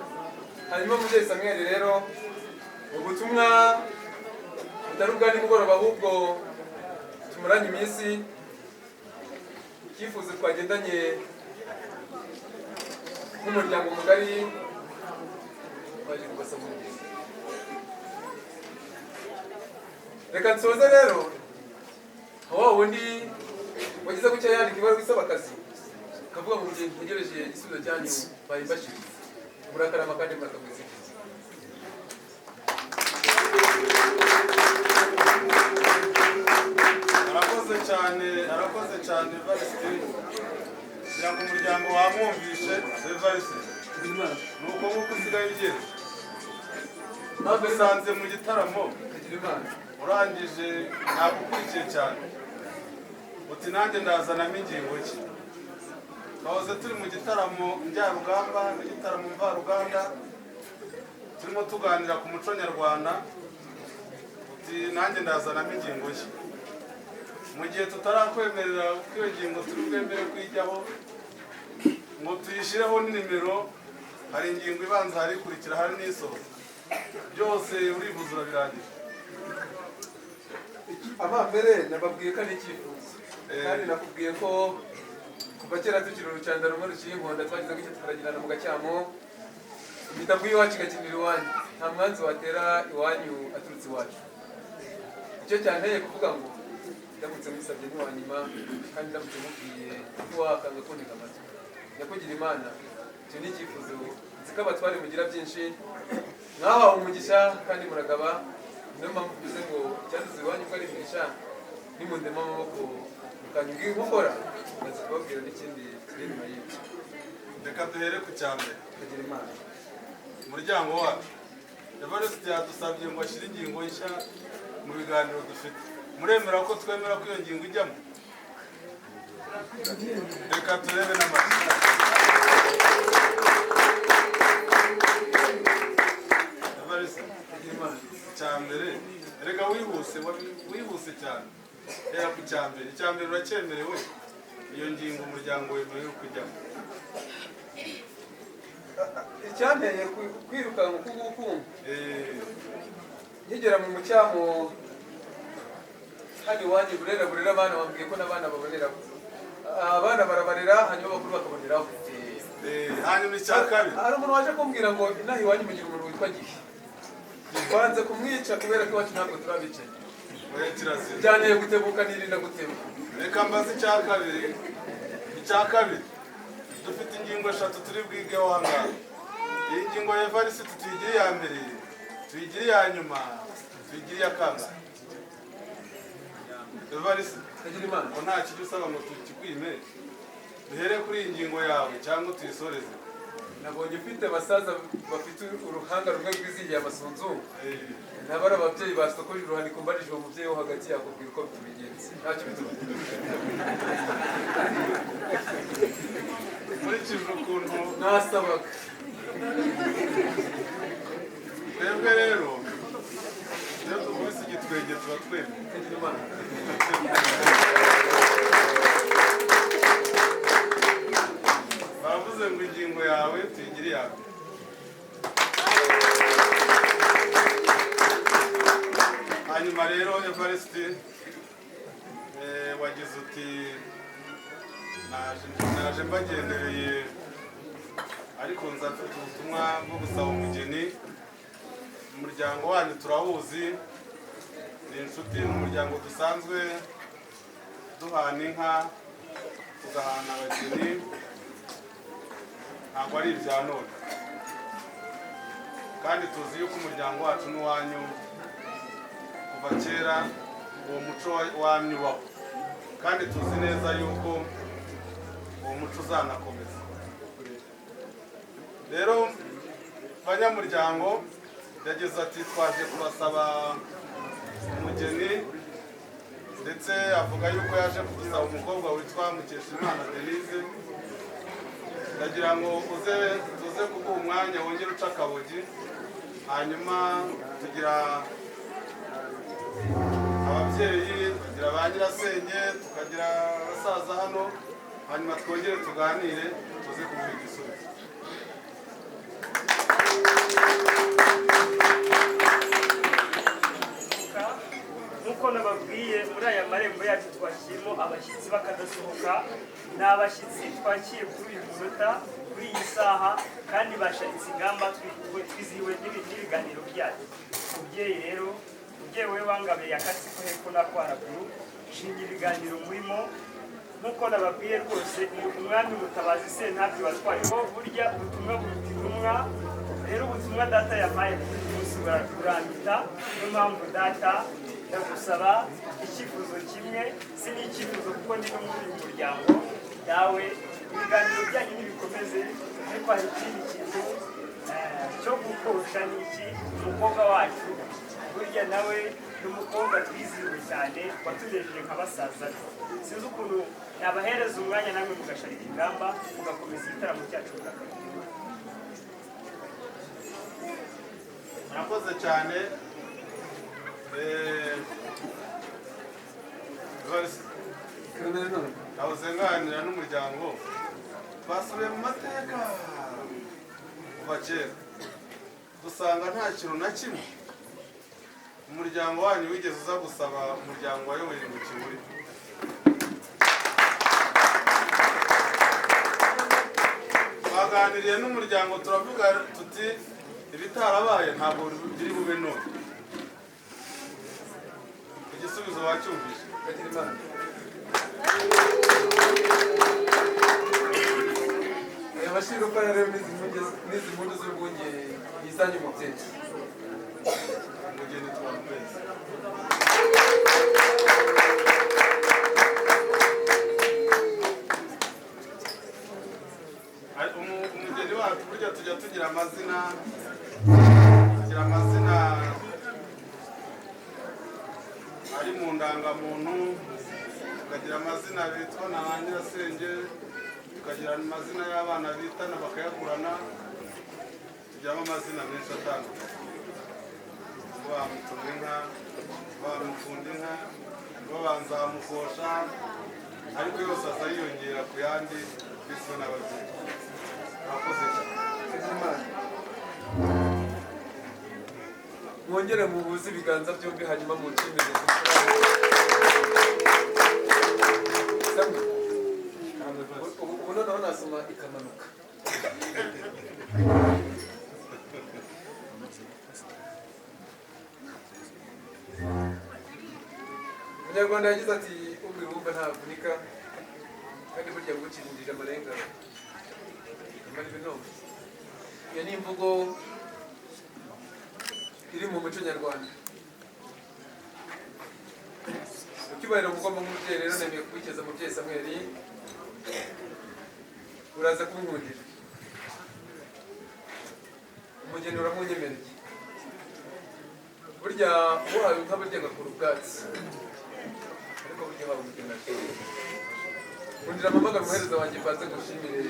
Hanyuma mubyeyi Samuel rero, ubutumwa butari ubwa nimugoroba ahubwo tumuranye iminsi, icyifuzo twagendanye nk'umuryango mugari, twaje kubasaba umugeni. Reka nsoze rero wa wundi wagize gutya yandika ibaruwa isaba akazi, akavuga ngo mugihe ntegereje igisubizo cyanyu bayimbashirize. Murakarama kandi murakagwiza. Arakoze cyane, arakoze cyane Evariste. Kugira ngo umuryango wamwumvishe Evariste, nuko nk'uko usigaye ugenza bagusanze mu gitaramo urangije nagukurikiye cyane, uti nanjye ndazanamo ingingo ki. Twahoze turi mu gitaramo njyarugamba n'igitaramo mvaruganda, turimo tuganira ku muco nyarwanda, uti nanjye ndazanamo ingingo ki. Mu gihe tutarakwemerera ko iyo ngingo turi bwemere kuyijyaho ngo tuyishyireho n'inimero, hari ingingo ibanza, hari ikurikira, hari n'isoza, byose urivuze urabirangije. Amambere nababwiye ko ari icyifuzo, kandi nakubwiye ko kuva kera tukiri urucanda rumwe ruciye inkonda, twagize gutya tukaragirana mu gacyamo, imitavu y'iwacu igakinira iwanyu, nta mwanzi watera iwanyu aturutse iwacu. Icyo cyanteye kuvuga ngo ndamutse musabye ntiwanyima, kandi ndamutse mubwiye ntiwakanga kuntega amatwi. Nyakugira Imana, icyo ni icyifuzo. Nzi ko abatware mugira byinshi, mwahawe umugisha kandi muragaba. Niyo mpamvu mvuze ngo icyaduze iwanyu ko ari imigisha, nimundema amaboko mukanyuga inkokora, ndaza kubabwira n'ikindi kiri inyuma y'ibyo. Reka duhere ku cya mbere. Kugira Imana. Umuryango wacu, Evariste yadusabye ngo ashyire ingingo nshya mu biganiro dufite. Muremera ko twemera ko iyo ngingo ijyamo? Reka turebe n'amashyi. Evariste, icya mbere reka wihuse, wihuse cyane, hera ku cya mbere. Icya mbere uracyemerewe, iyo ngingo umuryango wemerewe kujyamo. Icyanteye kwirukanka uku nguku, nkigera mu mucyamo hano iwanyu burera burera abana, bambwiye ko n'abana baboneraho, abana barabarera hanyuma abakuru bakaboneraho. Hanyuma icya kabiri, Hari umuntu waje kumbwira ngo inaha iwanyu mugira umuntu witwa Gihe, banze kumwica kubera ko iwacu ntabwo turabicaye. Oya, kirazira. Byanteye gutebuka, nirinda gutema. Reka mbaze icya kabiri. Icya kabiri, dufite ingingo eshatu turi bwigeho aha ngaha. Iyi ngingo ya Evariste tuyigire iya mbere, tuyigire iya nyuma, tuyigire iya kangahe? Evariste? Kagira Imana. Ngo nta kijya usaba ngo tukikwime. Duhere kuri iyi ngingo yawe cyangwa tuyisoreze? Nabonye ufite abasaza bafite uruhanga rumwe rwizihiye amasunzu, ntabari ababyeyi basokoje uruhaniko. Mbarije uwo mubyeyi wo hagati, yakubwira uko tubigenza, ntacyo bituma. Nkurikije ukuntu Nasabaga. Twebwe rero iyo dukubise igitwenge tuba twemye. Kagira Imana. Baravuze ngo ingingo yawe tuyigire iya mbere. Hanyuma rero Evariste, wagize uti naje mbagendereye, ariko nza mfite ubutumwa bwo gusaba umugeni. Umuryango wanyu turawuzi, ni inshuti, ni umuryango dusanzwe duhana inka, tugahana abageni, ntabwo ari ibya none. Kandi tuzi yuko umuryango wacu n'uwanyu kuva kera uwo muco wamye ubaho, kandi tuzi neza yuko uwo muco uzanakomeza. Rero banyamuryango, yagize ati twaje kubasaba umugeni, ndetse avuga yuko yaje kudusaba umukobwa witwa Mukeshimana Denise. Ndagira ngo uze tuze kuguha umwanya wongere uca akabogi, hanyuma tugira ababyeyi, tugira ba nyirasenge, tukagira abasaza hano, hanyuma twongere tuganire, tuze kuguha igisubizo. Nk'uko nababwiye, muri aya marembo yacu twakiyemo abashyitsi bakadasohoka. Ni abashyitsi twakiye kuri uyu munota, kuri iyi saha, kandi basharitse ingamba, twizihiwe n'ibiganiro byacu. Mubyeyi rero, mubyeyi we wangabiye akatsi ko hepfo n'ako haruguru, shinga ibiganiro murimo. Nk'uko nababwiye rwose, ni umwami Mutabazi Sentabyo watwaye ko burya ubutumwa buruta intumwa. Rero ubutumwa data yampaye kuri uyu munsi burambita. Niyo mpamvu data ndagusaba icyifuzo kimwe, si n'icyifuzo kuko ndi no muri uyu muryango dawe. Ibiganiro byanyu nibikomeze, ariko hari ikindi kintu cyo gukosha. Ni iki? Umukobwa wacu burya nawe ni umukobwa twizihiwe cyane, watunejeje nka basaza be. Sinzi ukuntu nabahereza umwanya namwe mugasharika ingamba, mugakomeza igitaramo cyacu mugakabikora. Murakoze cyane. Evariste, nahoze nganira n'umuryango, twasubiye mu mateka kuva kera, dusanga nta kintu na kimwe umuryango wanyu wigeze uza gusaba umuryango wayoboye ngo kibure. Twaganiriye n'umuryango, turavuga tuti ibitarabaye ntabwo biri bube none. Igisubizo wacyumvise. Kagira Imana. Aya mashiruka rero n'izi mpundu z'urwunge yizanye umubyeyi. Umugeni twamukwezi. Umugeni wacu burya tujya tugira amazina, tugira amazina ari mu ndangamuntu, tukagira amazina bitwa na ba nyirasenge, tukagira amazina y'abana bitana bakayakurana, tugiramo amazina menshi atandukanye. Bamutunga inka, bamukunda inka, babanzamukosha, ariko yose aza yiyongera ku yandi biswe n'ababyeyi. Murakoze cyane. Kagira Imana. Mwongere muhuze ibiganza byombi, hanyuma munshimire. Samwe, ubu noneho nasoma ikamanuka. Umunyarwanda yagize ati: "Ubwira uwumva ntavunika", kandi burya gucirindira amarenga amara ibinonko. Iyo ni imvugo iri mu muco nyarwanda. Ucyubahiro mugomba nk'umubyeyi rero, nemeye kubikeza mubyeyi Samweli, uraza kunkundira umugeni, uramunyemereye. Burya uhawe inka burya agakura ubwatsi, ariko burya uhawe umugeni ateye. Nkundira mpamagara umuhereza wanjye, mbanze ngushimire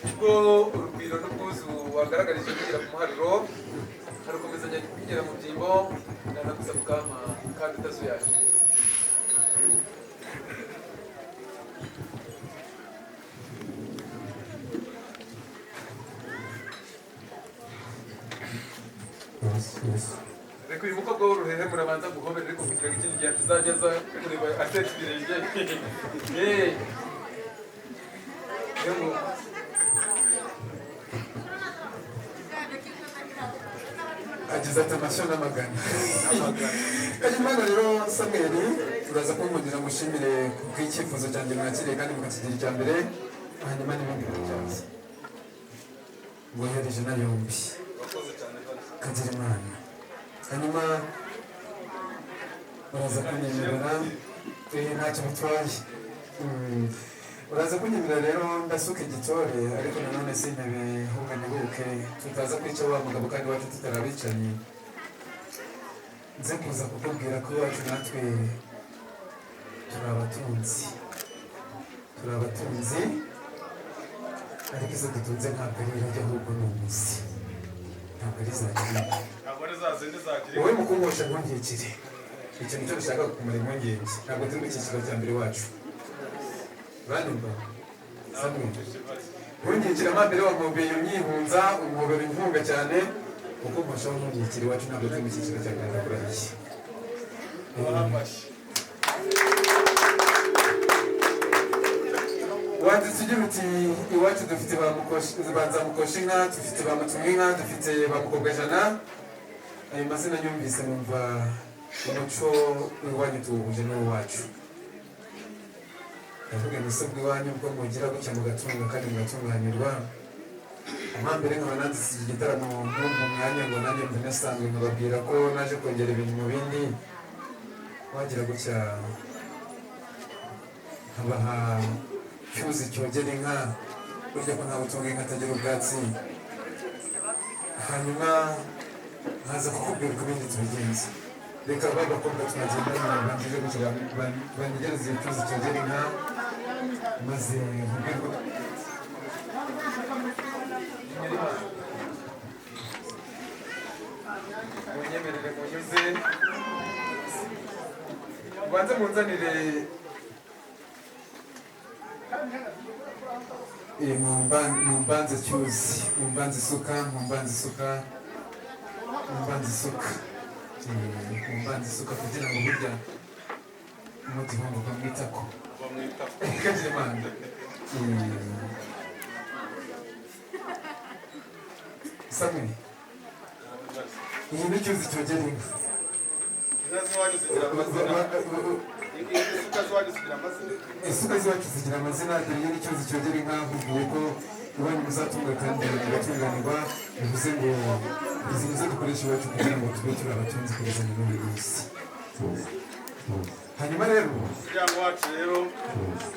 ubwo urugwiro n'ubwuzu wagaragarije kugera ku muharuro, harukomezanya kugera mu byimbo, nanagusa mukampa kandi utazuyaje. Reka uyu mukobwa w'uruhehe murabanza guhobera, ariko kugira ngo ikindi gihe atazajya aza kureba atetse ibirenge. Yeee. Niyo Agize ati: "Amashyo n'amagana." Kagimana rero Samweli, uraza kunkundira ngushimire kubw'icyifuzo cyanjye mwakiriye kandi mukakigira icya mbere, hanyuma n'ibindi bintu byose ngohereje na yombi. Urakoze cyane, Evariste. Kagira Imana. Hanyuma uraza kunyemerera, ntacyo bitwaye. Uraza kunyemerera rero ndasuka igitore, ariko nanone sintebe ahubwo ntibuke tutaza kwica wa mugabo kandi iwacu tutarabicanye. Nze kuza kukubwira ko iwacu natwe turi abatunzi, turi abatunzi, ariko izo dutunze ntabwo ari irage, ahubwo ni umuzi, ntabwo ari za girinka. Ntabwo ari za zindi zagira. Wowe mukungosha ntunkikire, icyo nicyo dushaka kukumara impungenge. Ntabwo turi mu cyiciro cya mbere iwacu, uranyumva Samwe? Ntunkikire amambere, wampobeye unyihunza, umuhobera inkunga cyane. Mukungosha ntunkikire, iwacu ntabwo turi mu cyiciro cya mbere, ndakurahiye. Waramfashe. Wanditse ugira uti: "Iwacu dufite ba ba Nzamukosha inka, dufite ba Mutumwa inka, dufite ba Mukobwajana." Ayo mazina nyumvise numva umuco w'iwanyu tuwuhuje n'uwacu. Ndavuga nti: "Se bw'iwanyu ubwo mugira gutya mugatunga kandi mugatunganyirwa?" Mpambere nkaba nanditse iki gitaramo nkumva umwanya ngo nanjye mve nasanzwe nkababwira ko naje kongera ibintu mu bindi, wagira gutya nkabaha cyuzi cyogera inka. Burya ko ntawe utunga inka atagira ubwatsi. Hanyuma nkaza kukubwira uko ibindi tubigenza. Reka ba bakobwa tubagendana bangize gutya banyegereze icyuzi cyogera inka, maze nkubwire uko. Munyemerere munyuze, ubanze munzanire. Mumbanze cyuzi, mumbanze isuka, mumbanze isuka, mumbanze isuka. Mumbanze isuka kugira ngo burya umugihombo bamwitako. Bamwitaho. Kagira Imana. Samwe, iyi ni cyuzi cyogera inka. Inka z'iwanyu zigira amazina? Isuka z'iwanyu zigira amazina? Isuka z'iwacu zigira amazina. Dore iyo ni cyuzi cyogera inka. Nkubwiye ko iwanyu muzatunga kandi mugatunganirwa, bivuze ngo izi nizo dukoresha iwacu kugira ngo tube turi abatunzi kugeza na n'uyu munsi. Hanyuma rero Umuryango wacu rero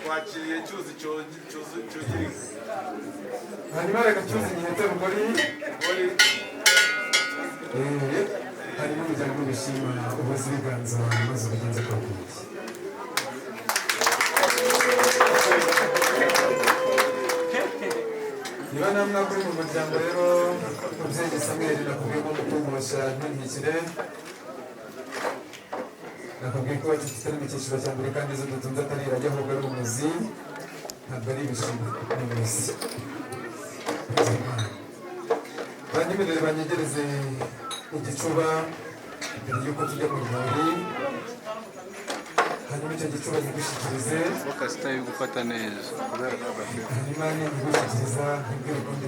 twakiriye cyuzi cyogera inka. Hanyuma reka cyuzi nyihete rugori. Gori. Hanyuma umuryango w'ibishima uhoze ibiganza maze ubigenze kwa kundi. Niba nta mwaka uri mu muryango rero, mubyeyi Samweli, nakubwiye ko mukumbusha ntunkikire, nakubwiye ko iwacu tutari mu cyiciro cya mbere kandi izo dutunze atari irage, ahubwo ari umuzi, ntabwo ari ibishima, ni umuzi. Banyemerere banyegereze igicuba mbere y'uko tujya mu rwuri, hanyuma icyo gicuba nkigushyikirize. Focus itari gufata neza kubera ko Hanyuma ningushyikiriza nkubwire ukundi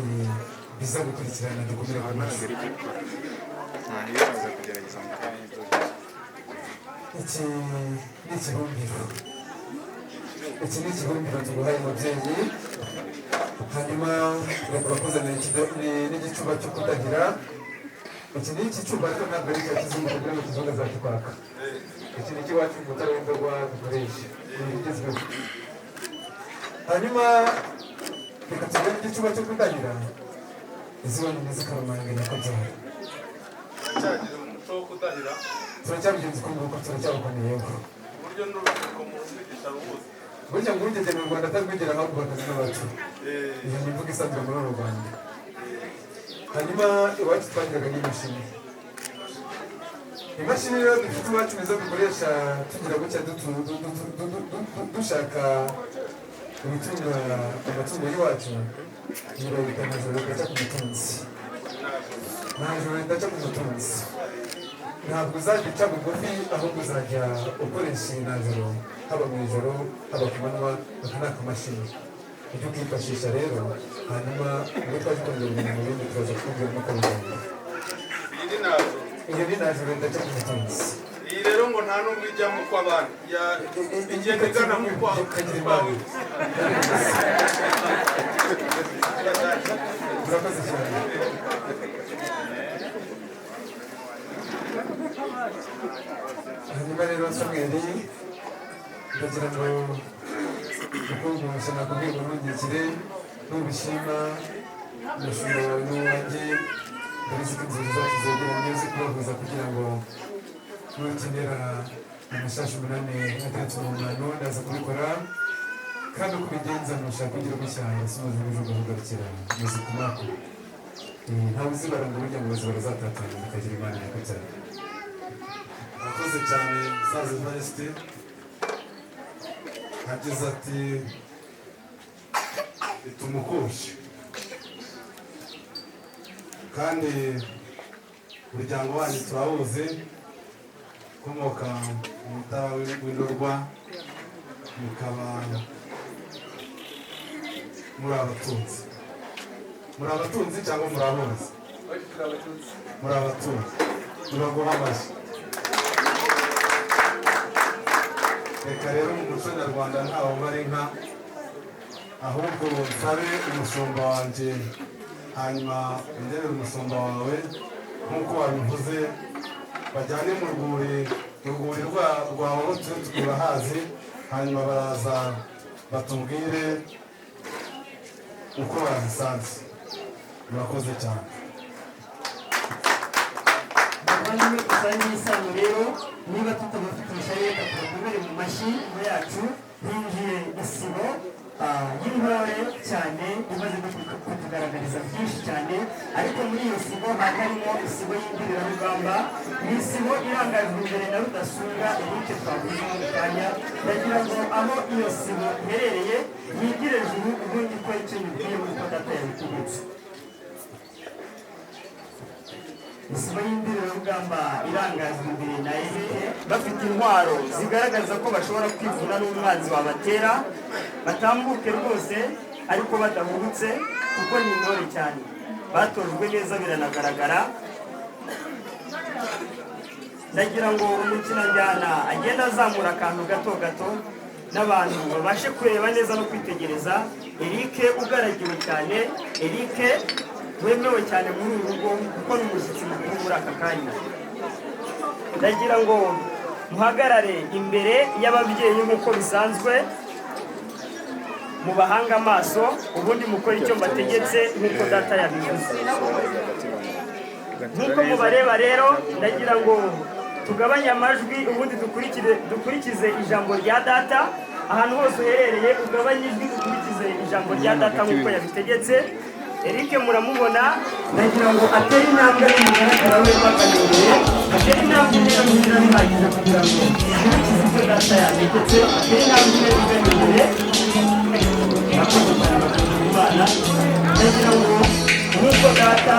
biza gukurikirana, dukomere ku ntabwo mashyi. ari gukora, ntabwo aza kugerageza mu kanya byose. Iki ni ikibumbiro, iki ni ikibumbiro tuguhaye umubyeyi. Hanyuma reka bakuzanira n'igicuba cyo kudahira. Iki ni igicuba, ariko ntabwo ari icya kizungu kugira ngo kizungu azakikwaka. Iki ni icy'iwacu mu Mutara w'Indorwa dukoresha, ni ibigezweho. Hanyuma reka tugane igicuba cyo kudahira, izibonye ntizikarumanga nyakubyara. Turacyagira umuco wo kudahira? Turacyabigenza uko nguko, turacyabukomeyeho. Uburyo n'urubyiruko mu rwigisha rubuze. Burya ngo urugeze mu Rwanda atarwigera ahubwo bakazi n'abacu. Iyo ni imvugo isanzwe muri uru Rwanda. Hanyuma iwacu twagiraga n'imashini. Imashini rero dufite iwacu nizo dukoresha tugira gutya dushaka ibitunga amatungo y'iwacu. Iyo bayita nta joro ridaca ku mutunzi, nta joro ridaca ku mutunzi. Ntabwo uzajya uca bugufi, ahubwo uzajya ukoresha iyi najoro, haba mu ijoro, haba ku manywa. Aka ni akamashini ujya ukifashisha rero. Hanyuma ubwo twaje kongera ibintu mu bindi, turaza kukubwira nuko bigenda. Iyi ni najoro. Iyo ni najoro ridaca ku mutunzi. Iyi rero ngo nta n'ubwo ijya mu kw'abandi, igenda igana mu kwa Kagira kwawe. Imana. Murakoze cyane. Hanyuma rero Samweli, ndagira ngo ukungusha, nakubwiye ngo ntungikire nubishima umushumba wawe n'uwanjye. Ndabizi ko inzozi zacu zegeranye, uzi kubahuza kugira ngo nukenera amashashi 8 ateretse mu ngano, ndaza kubikora. Kandi uko ubigenza, nushaka kugira gutya urasumaze ejo ugahagarikira muzika umwaka. Ntawe uzibara ngo burya ngo bazibara zatatanye bikagira Imana nyakubyara. Murakoze cyane, musaza Evariste. Yagize ati itumukushe, kandi umuryango wanyu turawuzi, ukomoka mu Mutara w'Indorwa, mukaba muri abatunzi. Muri abatunzi cyangwa muri aborozi? Muri abatunzi. Turaguha amashyi. Reka rero mu muco nyarwanda ntawe ubara inka, ahubwo nsabe umushumba wanjye, hanyuma ungenere umushumba wawe nk'uko wabivuze, bajyane mu rwuri. Urwuri rwawe aho turi turahazi. Hanyuma baraza batubwire uko bazisanze. Murakoze cyane. Bavandimwe dusangiye isano rero, niba tutabafite ishyari, reka tubakomere mu mashyi yacu. Hinjiye isibo y'intore cyane, imaze no kutugaragariza byinshi cyane. Ariko muri iyo sibo hari harimo isibo y'indirarugamba, ni isibo irangajwe imbere na Rudasumbwa Eric twavuze mu kanya. Ndagira ngo aho iyo sibo iherereye yigire juru, ubundi ko icyo nyibwiye nk'uko data yabitegetse. Isibo y'indirarugamba irangajwe imbere na Eric, bafite intwaro zigaragaza ko bashobora kwivuna n'umwanzi wabatera. Batambuke rwose ariko badahubutse, kuko ni intore cyane, batojwe neza, biranagaragara. Ndagira ngo umukinanjyana agende azamura akantu gato gato, n'abantu babashe kureba neza no kwitegereza Eric ugaragiwe cyane, Eric wemewe cyane muri uru rugo, kuko ni umushyitsi mukuru muri aka kanya. Ndagira ngo muhagarare imbere y'ababyeyi nk'uko bisanzwe, mubahanga amaso, ubundi mukore icyo mbategetse nk'uko data yabivuze. Nk'uko mubareba rero, ndagira ngo tugabanye amajwi, ubundi dukurikize ijambo rya data. Ahantu hose uherereye ugabanye ijwi, dukurikize ijambo rya data nk'uko yabitegetse. Eric muramubona, ndagira ngo atere intambwe n'umugaragara we bagana imbere, atere intambwe rero ngira bihagije kugira ngo dukurikize ibyo data yategetse. Atere intambwe igana imbere. Murakoze cyane, bakunze Imana. Ndagira ngo nk'uko data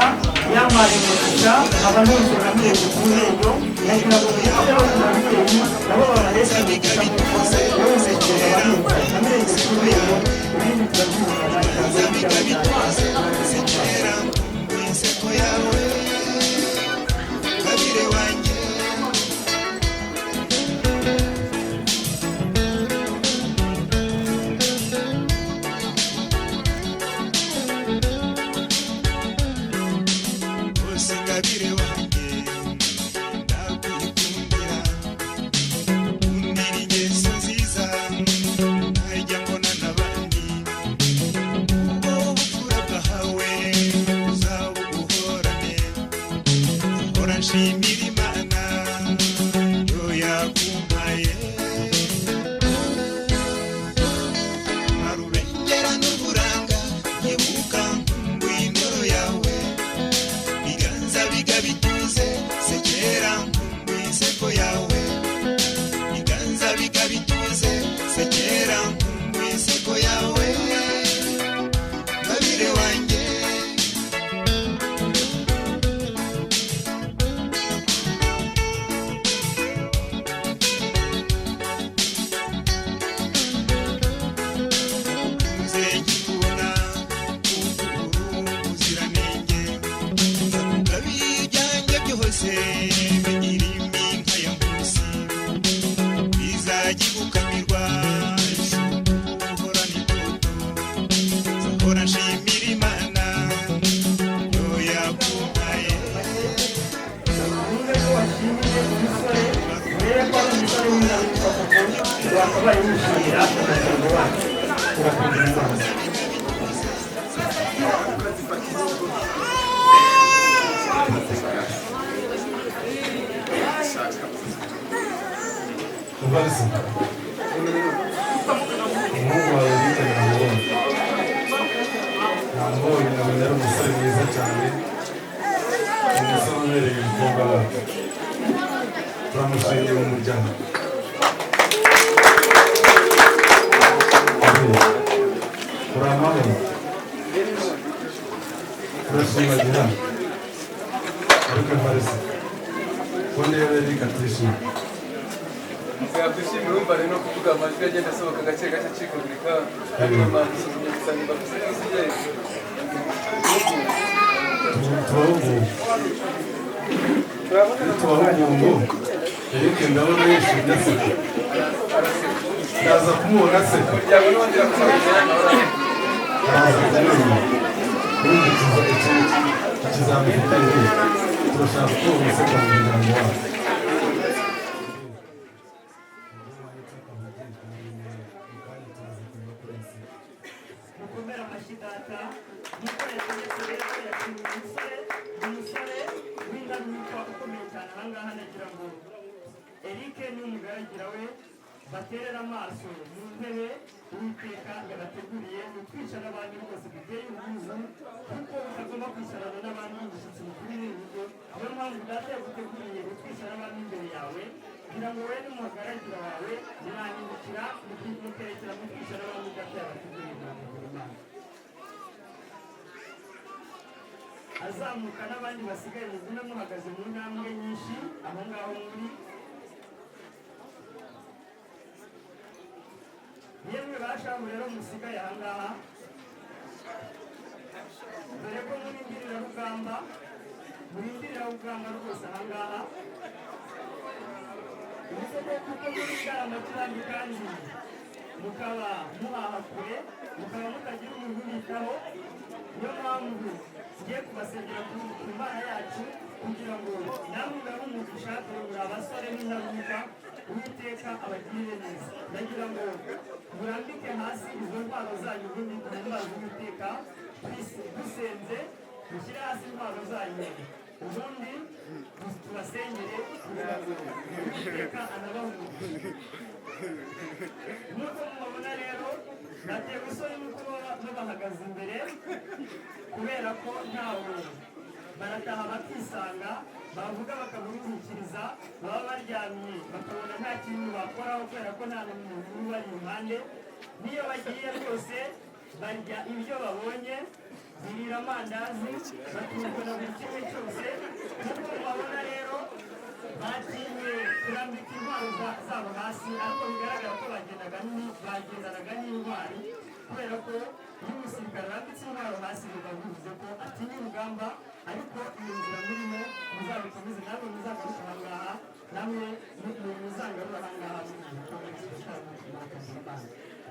yampaye umugisha aba nuzura amenyo ku menyo, ndagira ngo mugire ababyeyi nabo babaheshe umugisha nk'uko yawuzekereza amenyo ku menyo, ibindi turabyumva ijambo ry'abajyana. Inseko yawe, kabire wanjye. Gupfukamirwa isuku uhorana itoto, nzahora nshimira Imana yo yaguhaye. Niba ko washimiye umusore, urebe ko ari umusore w'indahemuka koko wakabaye wishimira umuryango wacu. Urakugira Imana. Muvarisi, umuhungu wawe bita namubonye, namubonye, nabonye ari umusore mwiza cyane, umusore ubereye umukobwa wacu. Turamushimiye mu muryango. Uri amahoro, turashimagira. Ariko Muvarisi, ko ndeba Eric atishimye? Yakwishimira, urumva rero no kuvuga amajwi agenda asohoka gake gake acikagurika, ariko Imana isuzumye gusa nimba gusa isigaye. Tubahuguye, tubahuguye ngo Eric ndabona yishimye aseka, ndaza kumubona aseka, Umuryango n'ubundi yakubaye. Araza kumwenyura. Urumva ikizami ufite Eric, turashaka kubona useka mu muryango wacu. Mukomere amashyi data. Nk'uko yategetse rero, yashimye umusore, ni umusore w'indahemuka ukomeye cyane ahangaha. Nagira ngo Eric n'umugaragira we baterere amaso mu ntebe Uwiteka yabateguriye, ni ukwicara abandi rwose biteye ubwuzu, kuko utagomba kwicarana n'abandi, umushyitsi mukuru mu rugo. Niyo mpamvu data yaguteguriye utwicara abandi imbere yawe, kugira ngo wowe n'umugaragira wawe murahindukira mukerekera mu kwicara abandi data yabateguriye. Murategura Imana azamuka n'abandi basigaye mugume muhagaze mu ntambwe nyinshi aho ngaho muri. Yemwe bashamu rero musigaye aha ngaha, dore ko muri indirarugamba, muri indirarugamba rwose aha ngaha, ubu kuko muri Ngaramakirambi kandi mukaba muhaha kure, mukaba mutagira umuntu ubitaho, niyo mpamvu ngiye kubasengera ku Mana yacu kugira ngo namwe mube umugisha. Dore muri abasore b'indahemuka, Uwiteka abagirire neza. Ndagira ngo murambike hasi izo ntwaro zanyu, ubundi duhimbaze Uwiteka dusenze. Mushyire hasi intwaro zanyu, ubundi tubasengere kugira ngo Uwiteka anabahe umugisha. Nk'uko mubabona rero, batewe isoni nuko baba babahagaze imbere, kubera ko ntawe barataha bakisanga, bavuga bakaburuhukiriza, baba baryamye bakabona nta kintu bakoraho, kubera ko nta n'umuntu ubari iruhande. N'iyo bagiye rwose barya ibyo babonye, birira amandazi, batungwa na buri kimwe cyose. Nk'uko mubabona rero, batinye kurambika intwaro zabo hasi, ariko bigaragara ko bagendanaga n'intwari, kubera ko iyo umusirikare arambitse intwaro hasi biba bivuze ko atinya urugamba. Ariko iyo nzira murimo muzabikomeze, namwe muzagaruka aha ngaha, namwe muzangarura aha ngaha.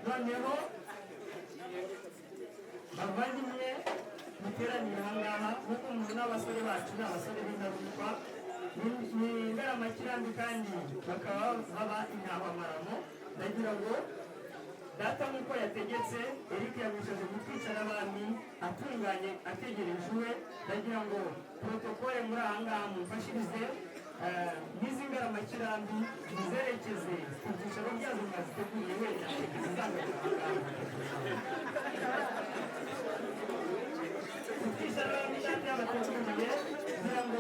Noneho bavandimwe muteraniye aha ngaha, nk'uko mubona abasore bacu ni abasore b'indahemuka, ni ingaramakirambi kandi bakaba baba intahwamaramo. Ndagira ngo data nk'uko yategetse, Eric yamwicaje gutwicara abami atunganye ategereje uwe. Ndagira ngo protocole muri aha ngaha mumfashirize n'izi ngaramakirambi muzerekeze ku byicaro byazo mwaziteguriye, wenda zizagaruka aha ngaha. Kutwicara abami data yabateguriye, kugira ngo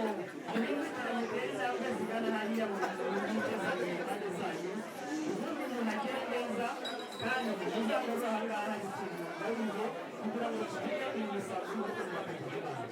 muhindukire mutere intambwe zigana hariya mu gice zanyu, impande zanyu, ubundi muhagere neza, kandi muzagaruke aha ngaha hari ikintu mugamije kugira ngo tugire uyu musaruro w'ubukungu bakagira Imana.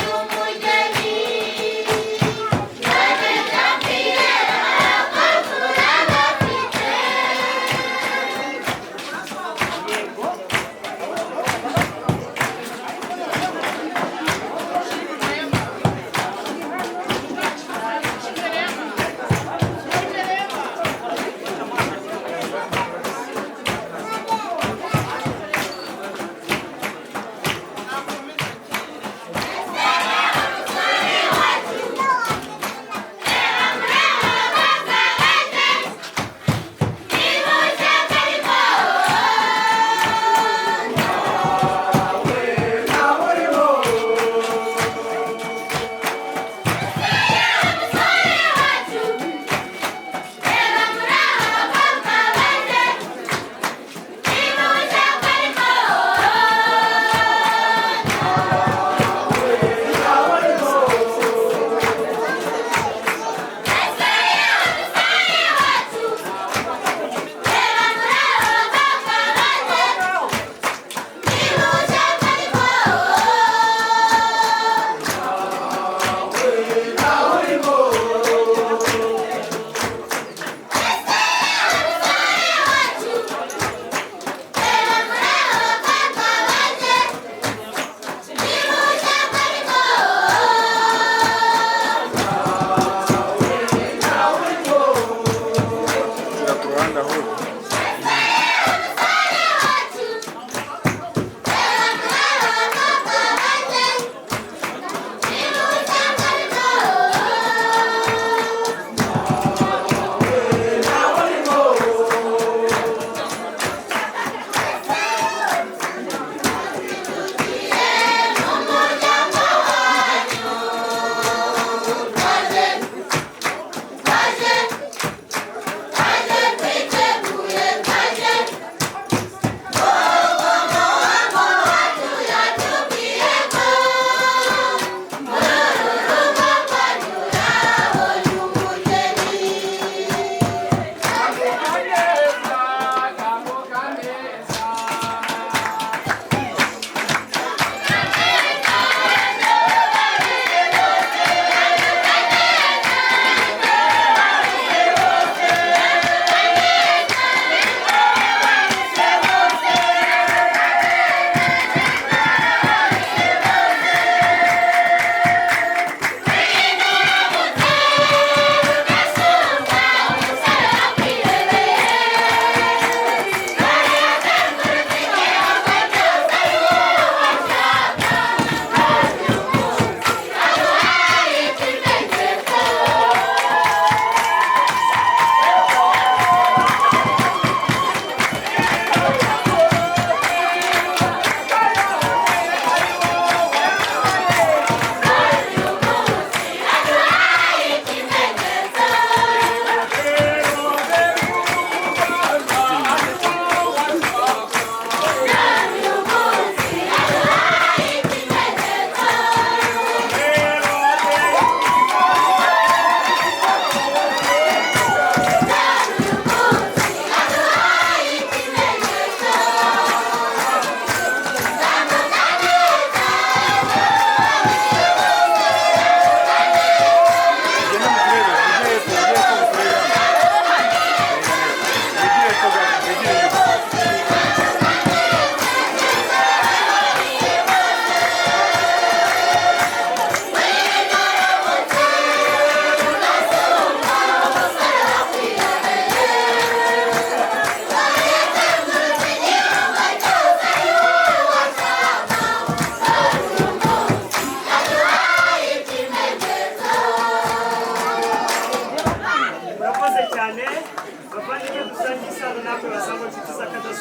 Thank you.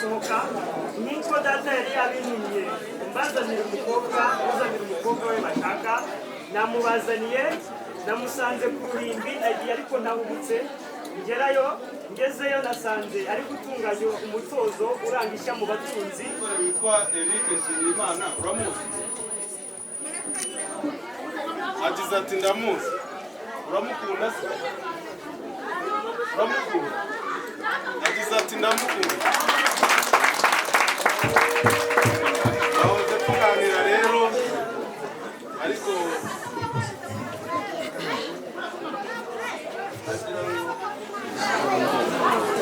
akadasohoka. Nk'uko data yari yabintumye, mbazanira umukobwa, uzanira umukobwa we bashaka, namubazaniye. Namusanze ku ruhimbi, nagiye ariko ntahubutse ngerayo. Ngezeyo nasanze ari gutunganya umutozo uranga ishya mu batunzi. Umusore witwa Eric Nshimiyimana uramuzi? Agize ati: "Ndamuzi." Uramukunda se? Uramukunda? Agize ati: "Ndamukunda." Bahoze tuganira rero, ariko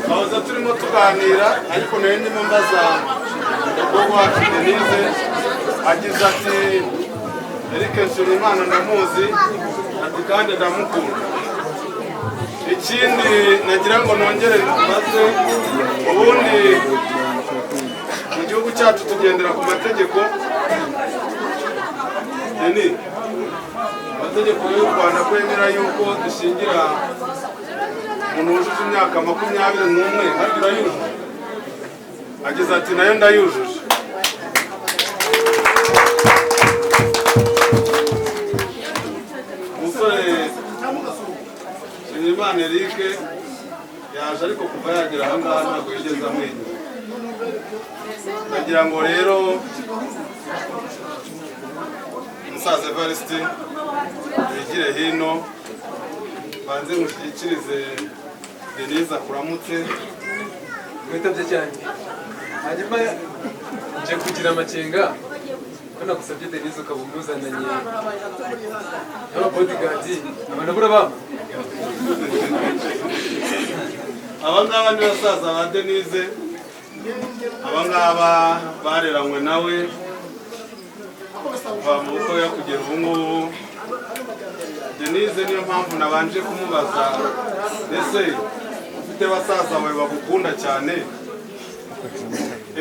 bahoze turimo tuganira, ariko nari ndimo mbaza umukobwa wacu Denise. Agize ati: "Eric Nshimiyimana ndamuzi," ati: "Kandi ndamukunda." Ikindi nagira ngo nongere mbaze, ubundi mu gihugu cyacu tugendera ku mategeko. Deni, amategeko y'u Rwanda kwemera yuko dushingira umuntu wujuje imyaka 21, harya urayujuje? Agize ati: "Nayo ndayujuje." Umusore Nshimiyimana Eric yaje, ariko kuva yagera aha ngaha ntabwo yigeze amwenyura. Ndagira ngo rero umusaza Evariste wigire hino, banze mushyikirize Denise akuramutse. Mwitabye cyane. Hanyuma nje kugira amakenga ko nagusabye Denise ukaba umuzananye n'ababodyguard, abantu bampa. Aba ngaba ni basaza ba Denise. Aba ngaba bareranywe nawe kuva mu butoya kugera ubu ngubu. Denise, niyo mpamvu nabanje kumubaza: ese ufite basaza bawe bagukunda cyane?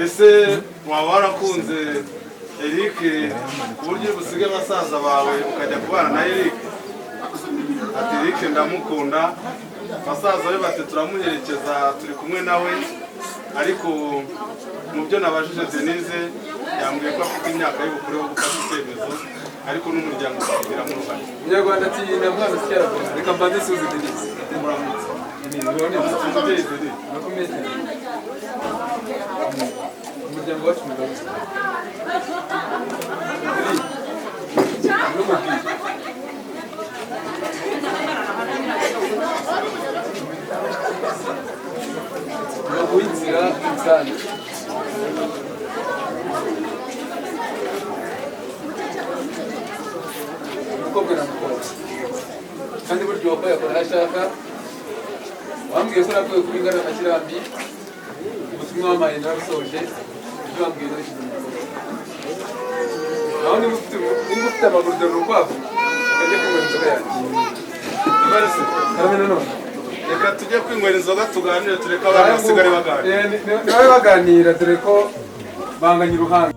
Ese waba warakunze Eric ku buryo busige basaza bawe ukajya kubana na Eric? Ati: "Eric ndamukunda." Basaza be bati: "Turamuherekeza, turi kumwe nawe." Ariko mu byo nabajije Denise, yambwiye ko afite imyaka y'ubukure yo gufata icyemezo, ariko n'umuryango ukabigiramo uruhare. Umunyarwanda ati: "Nta mwana usyara." Reka mbanze suze Denise. Muramutse. Denise, urabona? Umubyeyi Denise. Urakomeye cyane. Umuryango wacu mugari n'umubwire. Baguha inzira rusange. Umukobwa na mukobwa kandi burya uwakoye akora aho ashaka. Wambwiye ko nakwiye kuba ingana na kirambi. Ubutumwa wampaye narabusoje, ibyo wambwiye nabishyize mu bikorwa. Naho niba ufite amaguru, dore urukwavu, ukajya kunywera inzoga yanjye. Evariste. Karame nanone. Reka tujye kwinywera inzoga, tuganire, tureke abana basigare baganira. Nibabe baganira, dore ko banganya uruhanga.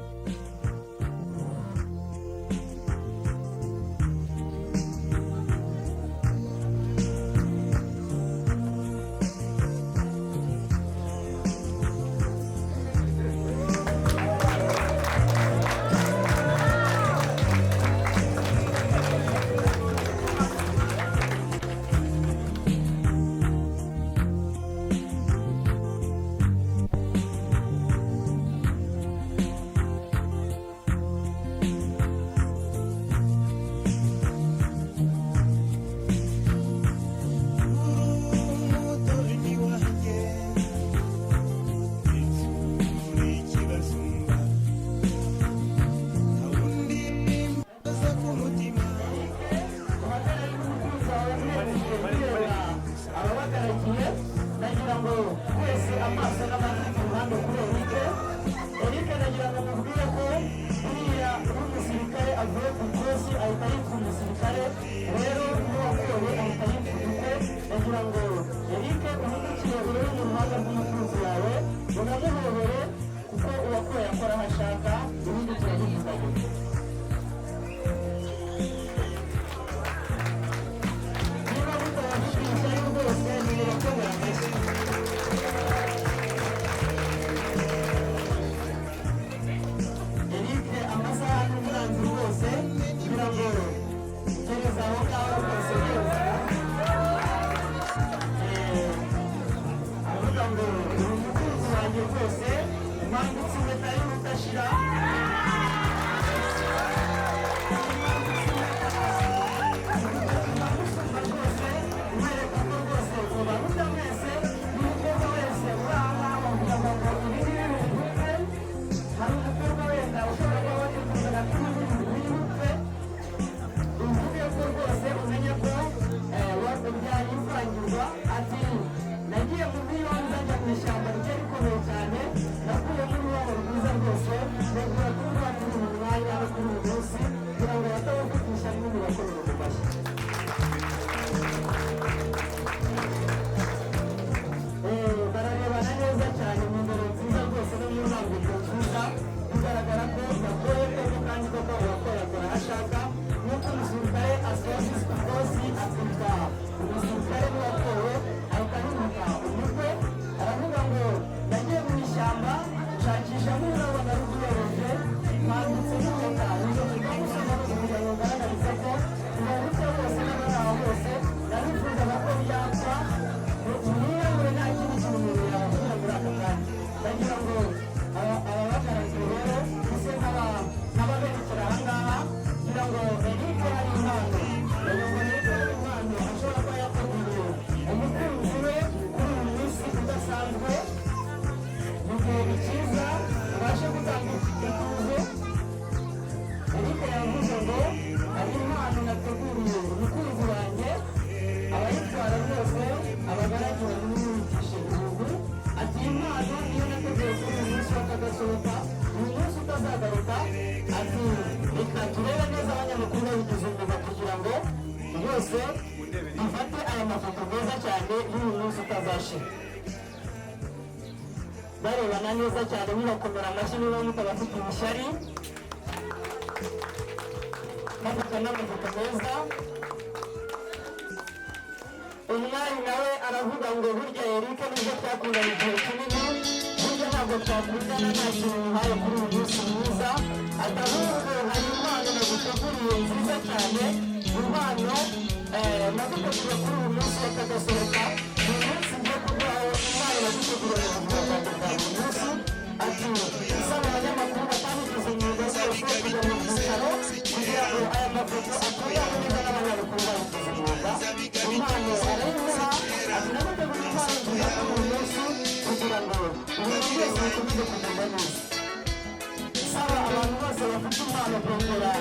Umutoni wanjye uri kibasumba, nta wundi mbaza ku mutima. Ababagaragiye, ndagira ngo twese amaso n'amatwi ku ruhande kuri Eric. Eric, ndagira ngo mubwire ko buriya iyo umusirikare avuye ku ikosi ahita yitwa umusirikare. Rero n'uwakowe ahita yitwa umukwe. Ndagira ngo Eric uhindukire urebe mu ruhande rw'umukunzi wawe, unamuhobere, kuko uwakowe akora aho ashaka. Ibindi turabivuga nyuma. Niba mutabafitiye ishyari rwose, nimubakomera amashyi. Rwose dufate aya mafoto meza cyane y'uyu munsi utazashira. Barebana neza cyane, mubakomera amashyi niba mutabafite ishyari, bafata n'amafoto meza. Umwari nawe aravuga ngo: "Burya Eric, nubwo twakundana igihe kinini, burya ntabwo twakundana nta kintu muhaye kuri uyu munsi mwiza." Ati: "Ahubwo hari impano naguteguriye nziza cyane, impano naguteguriye kuri uyu munsi w'akadasohoka, ni umunsi ngiye kuguhaho impano naguteguriye mu buzima bwanjye bwa buri munsi." Ati: "Isaba abanyamakuru batabigize umwuga rwose kujya mu byicaro kugira ngo aya mafoto atunganywe neza n'abanyamakuru babigize umwuga." Impano arayimuha, ati: "Naguteguriye impano nziza kuri uyu munsi kugira ngo ibintu byose bikomeze kugenda neza." Saba abantu bose bafite impano kwegera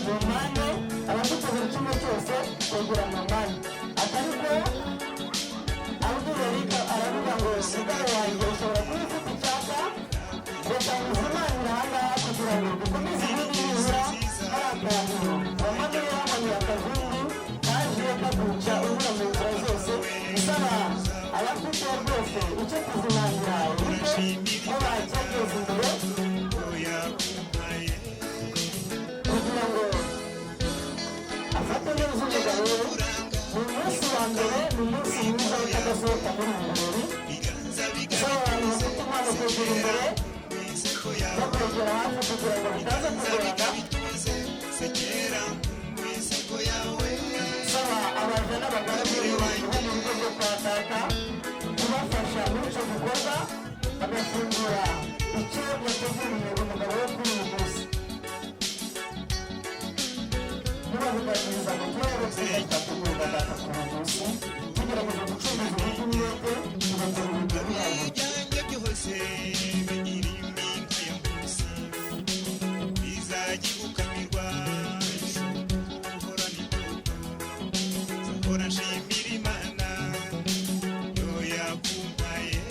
mu mpande, abafite buri kimwe cyose kwegera mu mpande. Atariko abwira Eric, aravuga ngo: "Mugabo wanjye, ushobora kuba ufite icyaka, reka nguzimanire aha ngaha kugira ngo dukomeze ibindi. Nibura hari akantu wamanuye wamanuye akavumbi kaje kaguca ubura mu nzira zose." Isaba abafite rwose icyo kuzimanira Eric ko bacyageza imbere kugira ngo afate neza umugabo we. Ni umunsi wa mbere, ni umunsi mwiza w'akadasohoka muri ibi birori. Isaba abantu bafite impano kwegera imbere no kwegera hafi kugira ngo bitaza kugorana. Saba abaja n'abagaragu bo mu rugo rwo kwa data kubafasha muri icyo gikorwa, bagafungura icyo yateguriye umugabo we kuri uyu munsi. Mubabuganiriza mu turere twiza twateguwe na data kuri uyu munsi, tugerageza gucuruza uburyo umwete tugakora ibintu bihagije. Ibyanjye byose bigira impinga ya munsi bizajya igukamirwa uhorana itoto. Nzahora nshimira Imana yo yakumpaye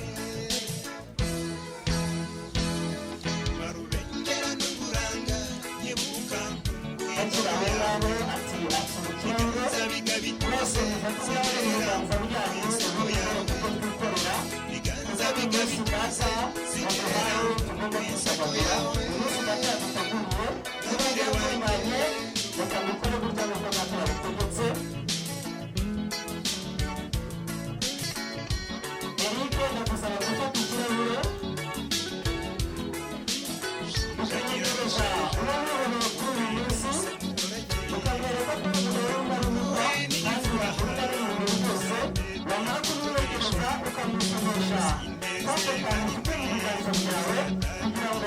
barubengera n'uburanga nyibuka. Akiri aho ngaho ati: "Akira ikirahure mwese, mufate ikirahure mu biganza byanyu, ubundi kuko twikorera kuko umunsi data yaduhaye tugomba kwidagadura, umunsi data yaduteguriye. Niba byatunganye, reka mbikore gutya nk'uko data yabitegetse." Eric, ndagusaba gufata ikirahure ukamwegereza uwo wiboneye kuri uyu munsi, ukamwereka ko umugabo w'indahemuka kandi wakunda n'umubiri byose. Wamara kumwiyegereza, ukamusomesha kwako kantu ufite mu biganza byawe kugira ngo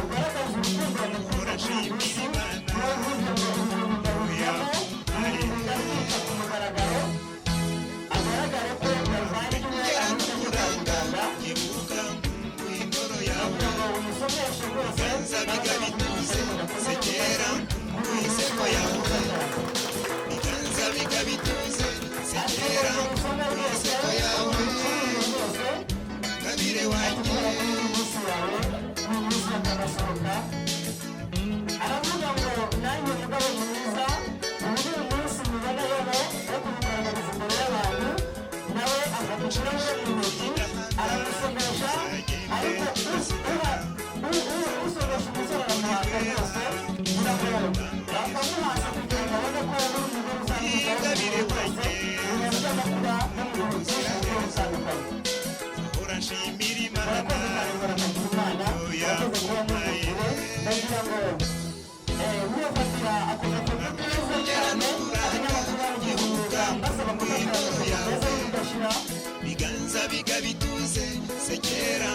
ugaragaze urukundo wamukunda kuri uyu munsi. Niba uvuze ngo: "Ibi bintu ndabijyamo, ibi bintu ndabyica ku mugaragaro," agaragare ko yavangiwe ahita ajya kwa muganga kugira ngo umusomeshe rwose. Inseko yawe, biganza bigabituze sekera inseko yawe, gabire wanjye. Aravuga ngo: "Nanjye mugabo mwiza, uyu ni umunsi muboneyeho wo kubigaragariza imbere y'abantu." Nawe afata ikirahure mu ntoki aramusomesha, ariko usomesha umusore aramuhanga rwose, kugira ngo bakamuhasa kugira ngo abone ko uri umugore uzamwitaho mu gihe rwose, ibintu by'amakuba no mu bintu byinshi bigiye bitandukanye. Ahora nshimira Imana. Murakoze cyane, murakagira Imana. Murakoze kuba muhugiwe. Ndagira ngo mubafatira ako gafoto keza cyane. Abanyamakuru babigize umwuga, basaba gufatira agafoto keza y'udashira. Biganza bigabituze sekera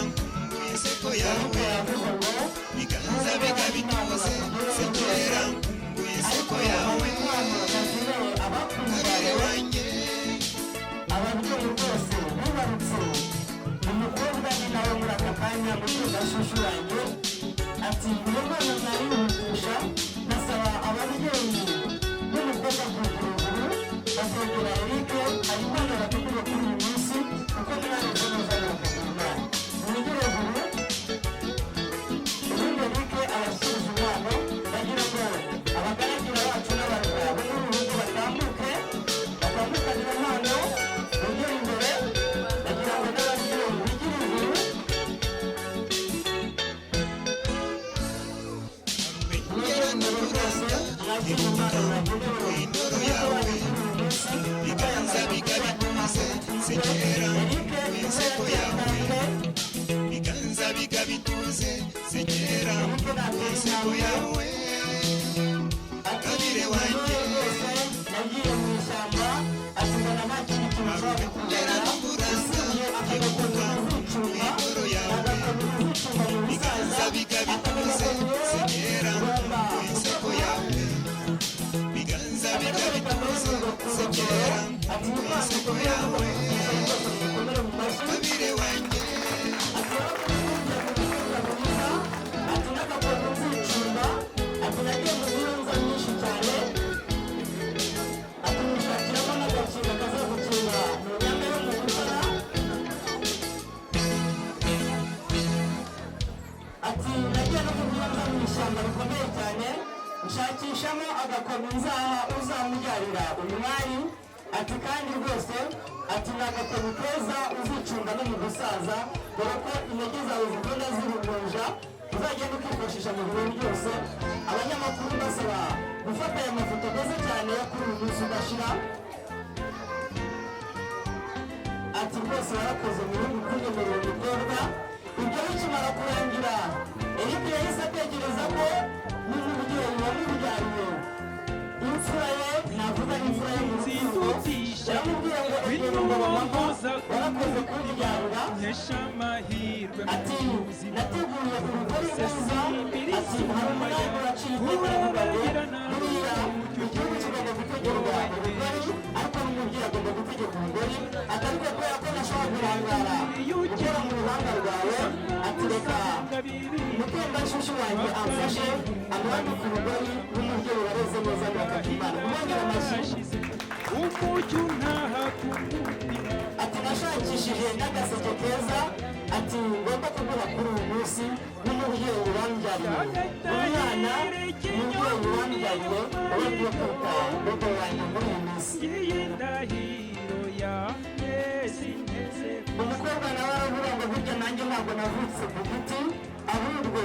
inseko yawe, Yavuze ngo: biganza bigabituze sekera inseko yawe, gabire wanjye. Ababyeyi rwose bibarutse. Bagukundana. Usibye aka gakoni uzicumba, agakoni uzicumba mu busaza, aka gakoni rero ugomba ati impano ikomeye rwose, mukomere mu mashyi. Ati warakunze mu mwiza, ati n'agakoni nzicumba, ati nagiye mu miyonza myinshi cyane, ati mushakiramo n'agakinga kazagukinga mu myanya yo mu gukora. Ati nagiye no mu miyonza mu ishyamba rikomeye cyane, nshakishamo agakoni nzaha uzamubyarira umwari. Ati kandi rwose, ati ni agakoni keza uzicunga no mu gusaza, dore ko intege zawe zigenda zirungunja, uzagenda ukifashisha mu birori byose. Abanyamakuru basaba gufata aya mafoto meza cyane yo kuri uyu munsi udashira. Ati rwose warakoze muhungu kunyemerera umukobwa. Ibyo bikimara kurangira, Eric yahise atekereza ko n'umubyeyi wamubyariye imfura ye, navuga imfura ye mu rukundo, yaramubwiye ngo egera umugabo, mama, warakoze kumbyarira. Ati nateguye urugori rwiza. Ati hari umwami waciye iteka, aravuga ngo buriya igihugu kigomba gutegerwa urugori, ariko n'umubyeyi agomba gutegeka urugori. Ati ariko kubera ko ntashobora kurangara gukora mu ruhanga rwawe, ati reka umutembanshyushyu wanjye amfashe amwambike urugori rw'umubyeyi wareze neza ngo Imana umwongere amashyi. Ati nashakishije n'agaseke keza, ati ngomba kuguha kuri uyu munsi n'umubyeyi wambyariye umwana, umubyeyi wambyariye uwo ngiye kwita bobo wanjye muri iyi minsi. Umukobwa nawe aravuga ngo burya nanjye ntabwo navutse ku giti, ahubwo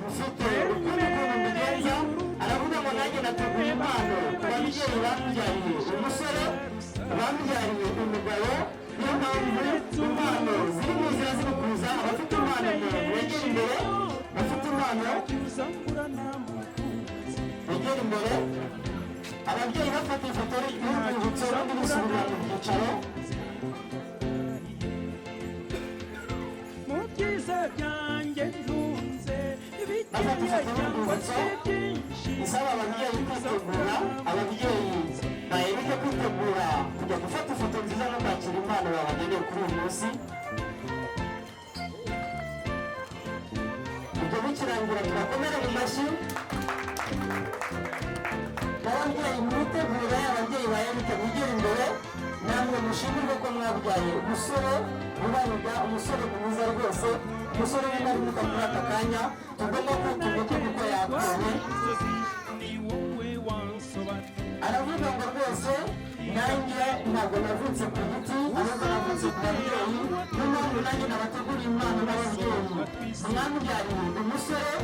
mfite ukundi kuntu mbigenza. Aravuga ngo nanjye nateguye impano ku babyeyi bambyariye umusore, bambyariye umugabo. Niyo mpamvu impano ziri mu nzira ziri kuza. Abafite impano begera imbere, bafite impano begera imbere. Ababyeyi bafata ifoto y'urwibutso, ubundi busubira mu byicaro. Mu byiza byanjye ntunze Bafata bikeya ifoto cyangwa y'urwibutso se byinshi, isaba ababyeyi kwitegura, ababyeyi baheruka kwitegura kujya gufata ifoto nziza no kwakira impano babageneye kuri uyu munsi. Ibyo bikirangira, tubakomere mu mashyi. Ababyeyi mwitegure, ababyeyi ba Erike mwigire imbere, namwe mushimirwe ko mwabyaye umusore ubaruga, umusore mwiza rwose, umusore w'indahemuka. Kuri aka kanya tugomba kwita umutwe kuko yapfuye. Ni wowe wansobanura. Aravuga ngo rwose nanjye ntabwo navutse ku giti, ahubwo navutse ku babyeyi. Niyo mpamvu nanjye nabateguriye impano n'ababyeyi mwambyariye umusore.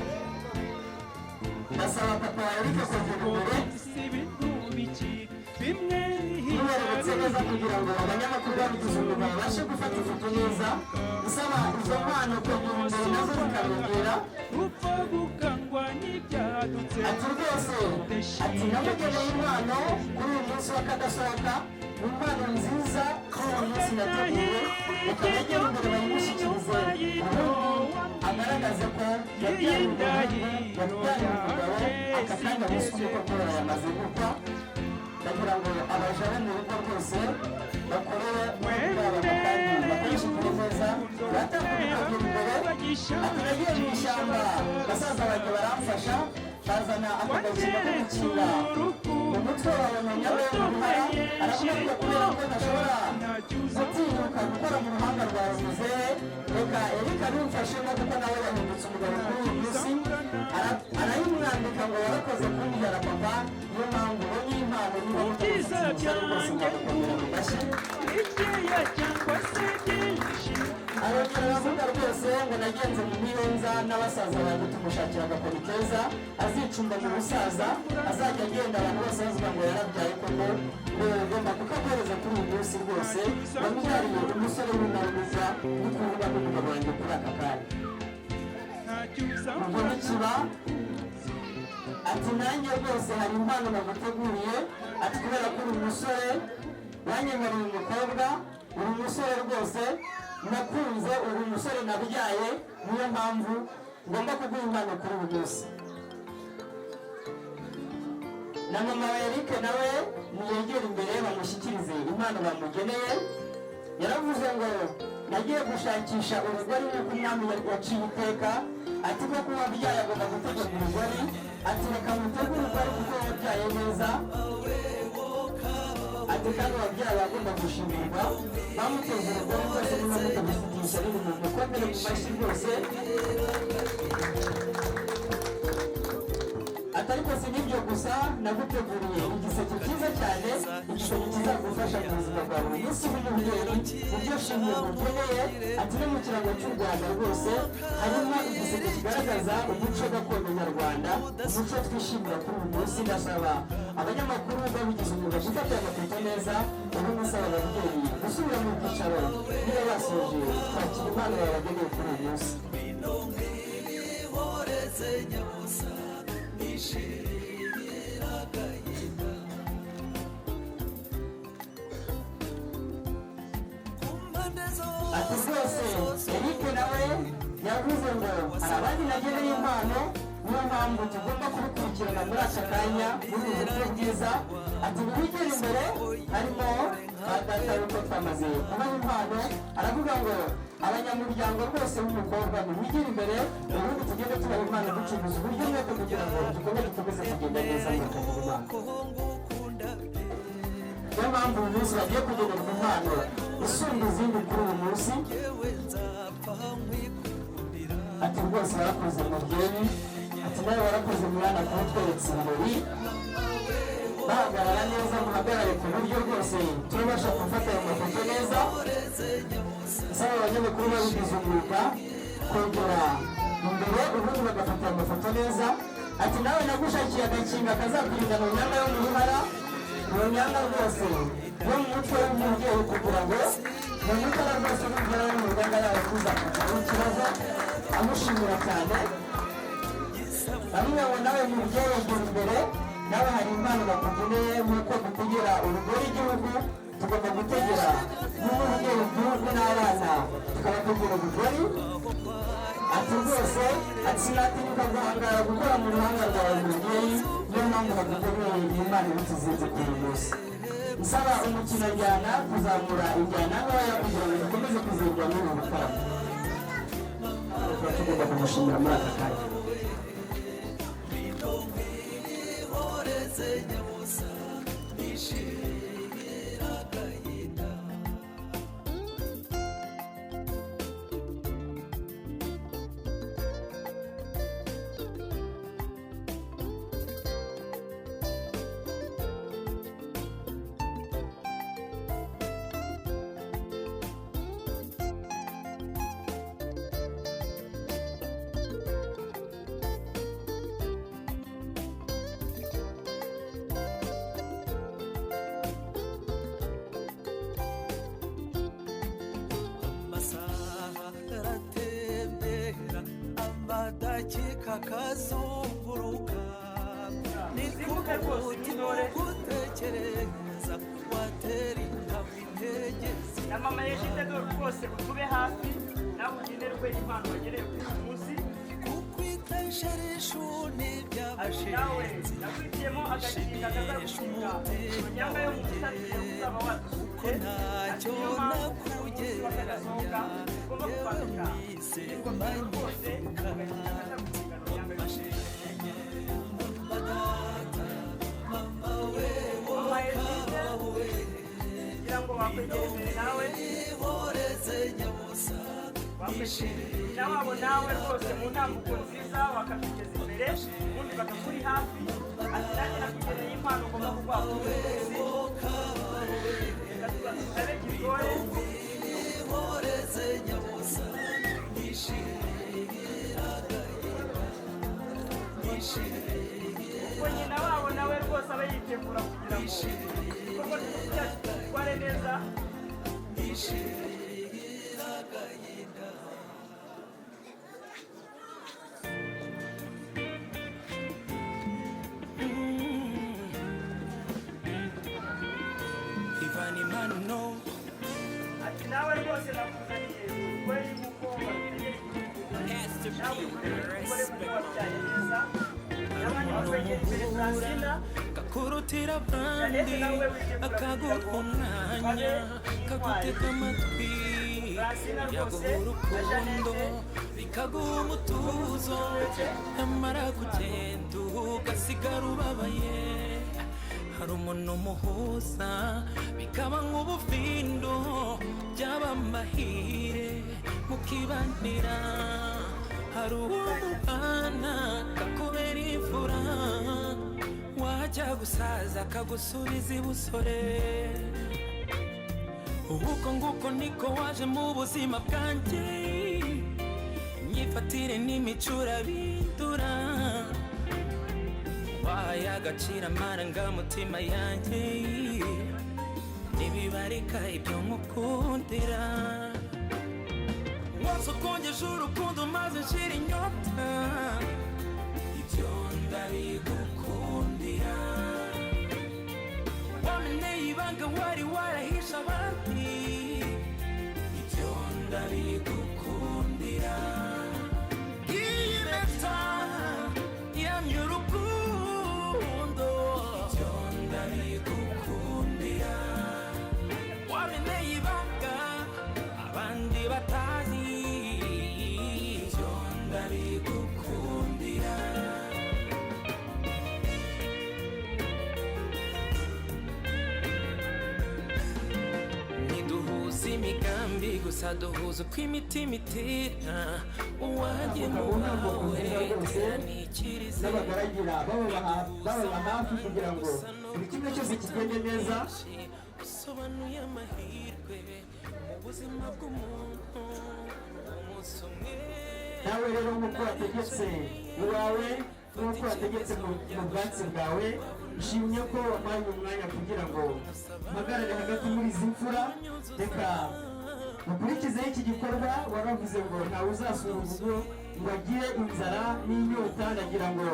Ndasaba papa wa Erike kongera imbere. Si ibintu bikika bimwe. Nibaretse neza kugira ngo abanyamakuru babigize umwuga babashe gufata ifoto neza. Isaba izo mpano kwegera imbere nazo zikabegera. Upfa gukangwa n'ibyadutse. Ati rwose, ati namugeneye impano kuri uyu munsi w'akadasohoka, impano nziza kuri uyu munsi nateguye. Reka begere imbere bayimushyikirize, ubundi agaragaze ko yabyaye umuhungu, yabyaye umugabo. Aka kanya biswe ko kubera yamaze gukwa. Ndagira ngo abaja bo mu rugo rwose bakorere bwabo kandi bakoreshe igihe neza. Batambuka bakagera imbere. Ati nagiye mu ishyamba, basaza banjye baramfasha, bazana aka gakinga ko gukinga mu mutwe wawe mu nyama yo mu ruhara. Aravuga ngo kubera ko ntashobora gutinyuka gukora mu ruhanga rwawe muzehe, reka Erika abimfashemo kuko nawe yahindutse umugabo kuri uyu munsi. Arayimwambika ngo warakoze kumbyara papa, niyo mpamvu ubonye iyi impano. Niba Ubwiza mutamushyikiriza rwose, byanjye mwamukomera mu mashyi. Bikeya cyangwa se byinshi. Arongera aravuga rwose ngo nagenze mu miyonza n'abasaza banjye, tumushakira agakoni keza azicumba mu busaza, azajya agenda abantu bose bavuga ngo yarabyaye koko. Ngo ugomba kukaguhereza kuri uyu munsi rwose wamubyariye umusore w'inarumija, ni kuvuga ko umugabo wanjye kuri aka kanya. Ntacyo Ubwo uzambura. bikiba, ati nanjye rwose hari impano naguteguriye. Ati kubera ko uri umusore. Wanyemereye umukobwa, uri umusore rwose nakunze, uri umusore nabyaye, niyo mpamvu ngomba kuguha impano kuri uyu munsi. Na mama wa Eric nawe niyegere imbere bamushyikirize impano bamugeneye. Yaravuze ngo nagiye gushakisha urugori nk'uko umwami yaciye iteka, ati ko kuba wabyaye agomba gutegeka urugori, ati reka mutegure urugori kuko wabyaye neza, ati kandi wabyaye agomba gushimirwa. Bamuteze urugori rwose, niba mutabifitisha riri mu mukomere ku mashyi rwose. Ati ariko si n'ibyo gusa, naguteguriye igiseke cyiza cyane, igiseke kizagufasha mu buzima bwa buri munsi nk'umubyeyi, mu byo shimwe mugeneye. Ati no mu kirango cy'u Rwanda rwose harimo igiseke kigaragaza umuco gakondo nyarwanda, umuco twishimira kuri uyu munsi. Ndasaba abanyamakuru babigize umwuga gufata aya mafoto neza, ubundi nsaba ababyeyi gusubira mu byicaro niba basoje kwakira impano babageneye kuri uyu munsi. Ati rwose Eric nawe yavuze ngo hari abandi nageneye impano, niyo mpamvu tugomba kubikurikirana muri aka kanya muri ubu buryo bwiza. Ati ntibigere imbere harimo ba data yuko twamaze kubaha impano. Aravuga ngo abanyamuryango rwose b'umukobwa ntibigere imbere, ubundi tugende tubaha impano ducuruza uburyo mwete kugira ngo igikorwa gikomeze kugenda neza mukagira impano. Niyo mpamvu uyu munsi bagiye kugenerwa impano isumba izindi kuri uyu munsi. Ati rwose warakoze mubyeyi, ati nawe warakoze mwana kuba utweretse ibirori. Bahagarara neza, muhagarare ku buryo rwose turabasha gufata ayo mafoto neza. Nsaba abanyamakuru babigize umwuga kwegera imbere ubundi bagafata ayo mafoto neza. Ati nawe nagushakiye agakinga kazakurinda mu myanya yo mu ruhara, mu myanya rwose yo mu mutwe w'umubyeyi, kugira ngo mu mutara rwose nugera no mu ruganda yawe ntuzakugiraho ikibazo. Amushimira cyane. Bamwe ngo nawe mubyeyi gera imbere, nawe hari impano bakugeneye. Nk'uko dutegera urugori igihugu, tugomba gutegera n'umubyeyi igihugu n'abana tukabategera urugori. Ati rwose ati sinatinyuka guhangara gukora mu ruhanga rwawe mubyeyi, niyo mpamvu bakugeneye iyi mpano bituzinze kuri uyu munsi. Nsaba umukinajyana kuzamura injyana ntoya kugira ngo dukomeze kuzirwa muri ubu butaramo. Tuba tugomba kumushimira muri aka kanya. Amasaha aratembera, amadakika akazunguruka, ni Zimuke rwose umutima nk'intore. Ugutekereza watera intambwe integezi. Na mama Yeshite dore rwose utube hafi nawe ugenerwe impano wagenewe kuri uyu munsi. Kukwitesherisha Ati nawe n'iby'abashinzi nakwitiyemo agakinga kazagukinga mu myanya yo mu musatiro uzaba wadusuye. Ati ntacyo niyo mpamvu kuri uyu munsi w'akadasohoka nakugereranya ugomba yewe kwambika mwise ingofero rwose, agakinga kazagukinga mu myanya yo mu musatiro. Mama data mama we Mama Yeshite wowe kugira ngo wakwegera imbere nawe ihoreze nyabusa. Wakwegera na wabo nawe rwose mu ntambuko nziza bakakugeza imbere ubundi bakakuri hafi. Ati nanjye nakugeneye impano ugomba kuguha kuri uyu munsi. Reka tubasabe gitore. Ihoreze nyabusa nishimira agahinda nishimira. Ubwo nyina wabo nawe rwose abe yitegura kugira ngo igikorwa cyacu tugitware neza. Nishimira agahinda. Ivana. umubano. Ati nawe rwose nakuzaniye umugore nk'uko babitegereje, nawe umugore kuko wabyaye neza. N'abandi bakwegera imbere, Francina. Kakurutira abandi, akaguha umwanya, kagutega amatwi, yaguha urukundo, bikaguha umutuzo, nyamara kugenda ugasigara ubabaye. Hari umuntu umuhuza bikaba nk'ubufindo, byaba amahire mukibanira. Hari uwo mubana kakubera imfura, wajya gusaza akagusubiza ibusore. Uko nguko niko waje mu buzima bwanjye, imyifatire n'imico urabindura, wahaye agaciro amarangamutima yanjye, ntibibarika ibyo nkukundira. Wose ukongeje urukundo maze nshira inyota, ibyo ndabigukundira. Wameneye ibanga wari warahishe abandi, ibyo ndabigukundira. Iyi mpeta yamye urukundo, ibyo ndabigukundira. Wameneye ibanga abandi batazi, ibyo ndabigukundira. Ntiduhuza imigambi gusa, duhuza uko imitima itera. Uwanjye mu bawe teranikirize. N'abagaragira bababa hafi kugira ngo buri kimwe cyose kigende neza. Usobanuye amahirwe mu buzima bw'umuntu umunsi umwe. Nawe rero, nk'uko wategetse iwawe, nk'uko wategetse mu bwatsi bwawe, nshimye ko wampaye uyu mwanya kugira ngo mpagarare hagati muri izi mfura. Reka mukurikizeho iki gikorwa. Waravuze ngo ntawe uzasura urugo ngo agire inzara n'inyota. Ndagira ngo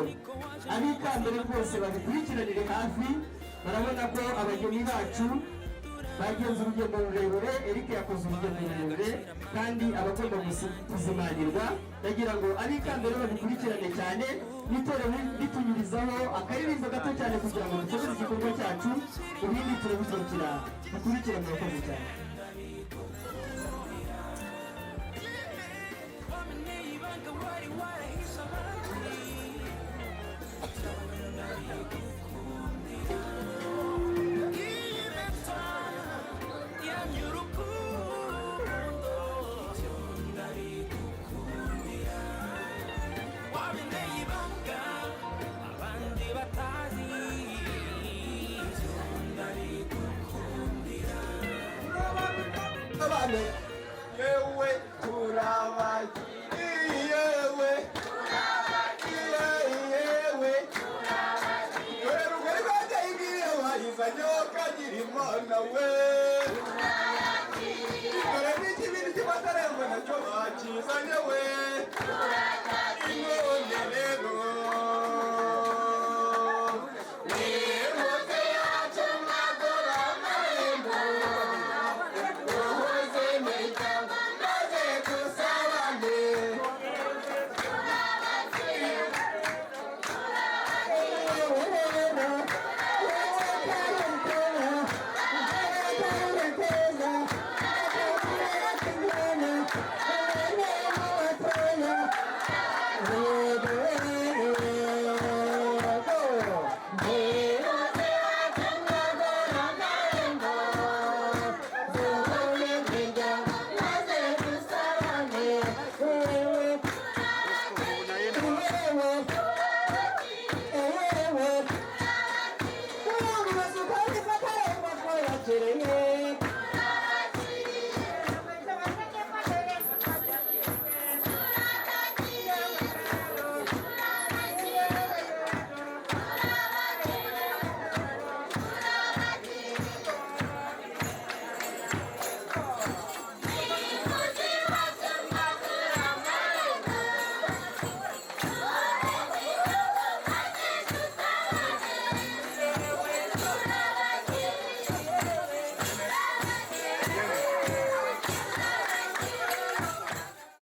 abikambere rwose babikurikiranire hafi. Barabona ko abageni bacu bagenze urugendo rurerure. Eric yakoze urugendo rurerure kandi aba agomba kuzimanirwa. Ndagira ngo abikambere babikurikirane cyane, n'itorero ritunyurizaho akaririmbo gato cyane kugira ngo dukomeze igikorwa cyacu, ibindi turabikurikira. Dukurikire, murakoze cyane. Wameneye ibanga wari warahishe abandi, iyi mpeta yamye urukundo, ibyo ndabigukundira. Wameneye ibanga abandi batazi, ibyo ndabigukundira. Abana.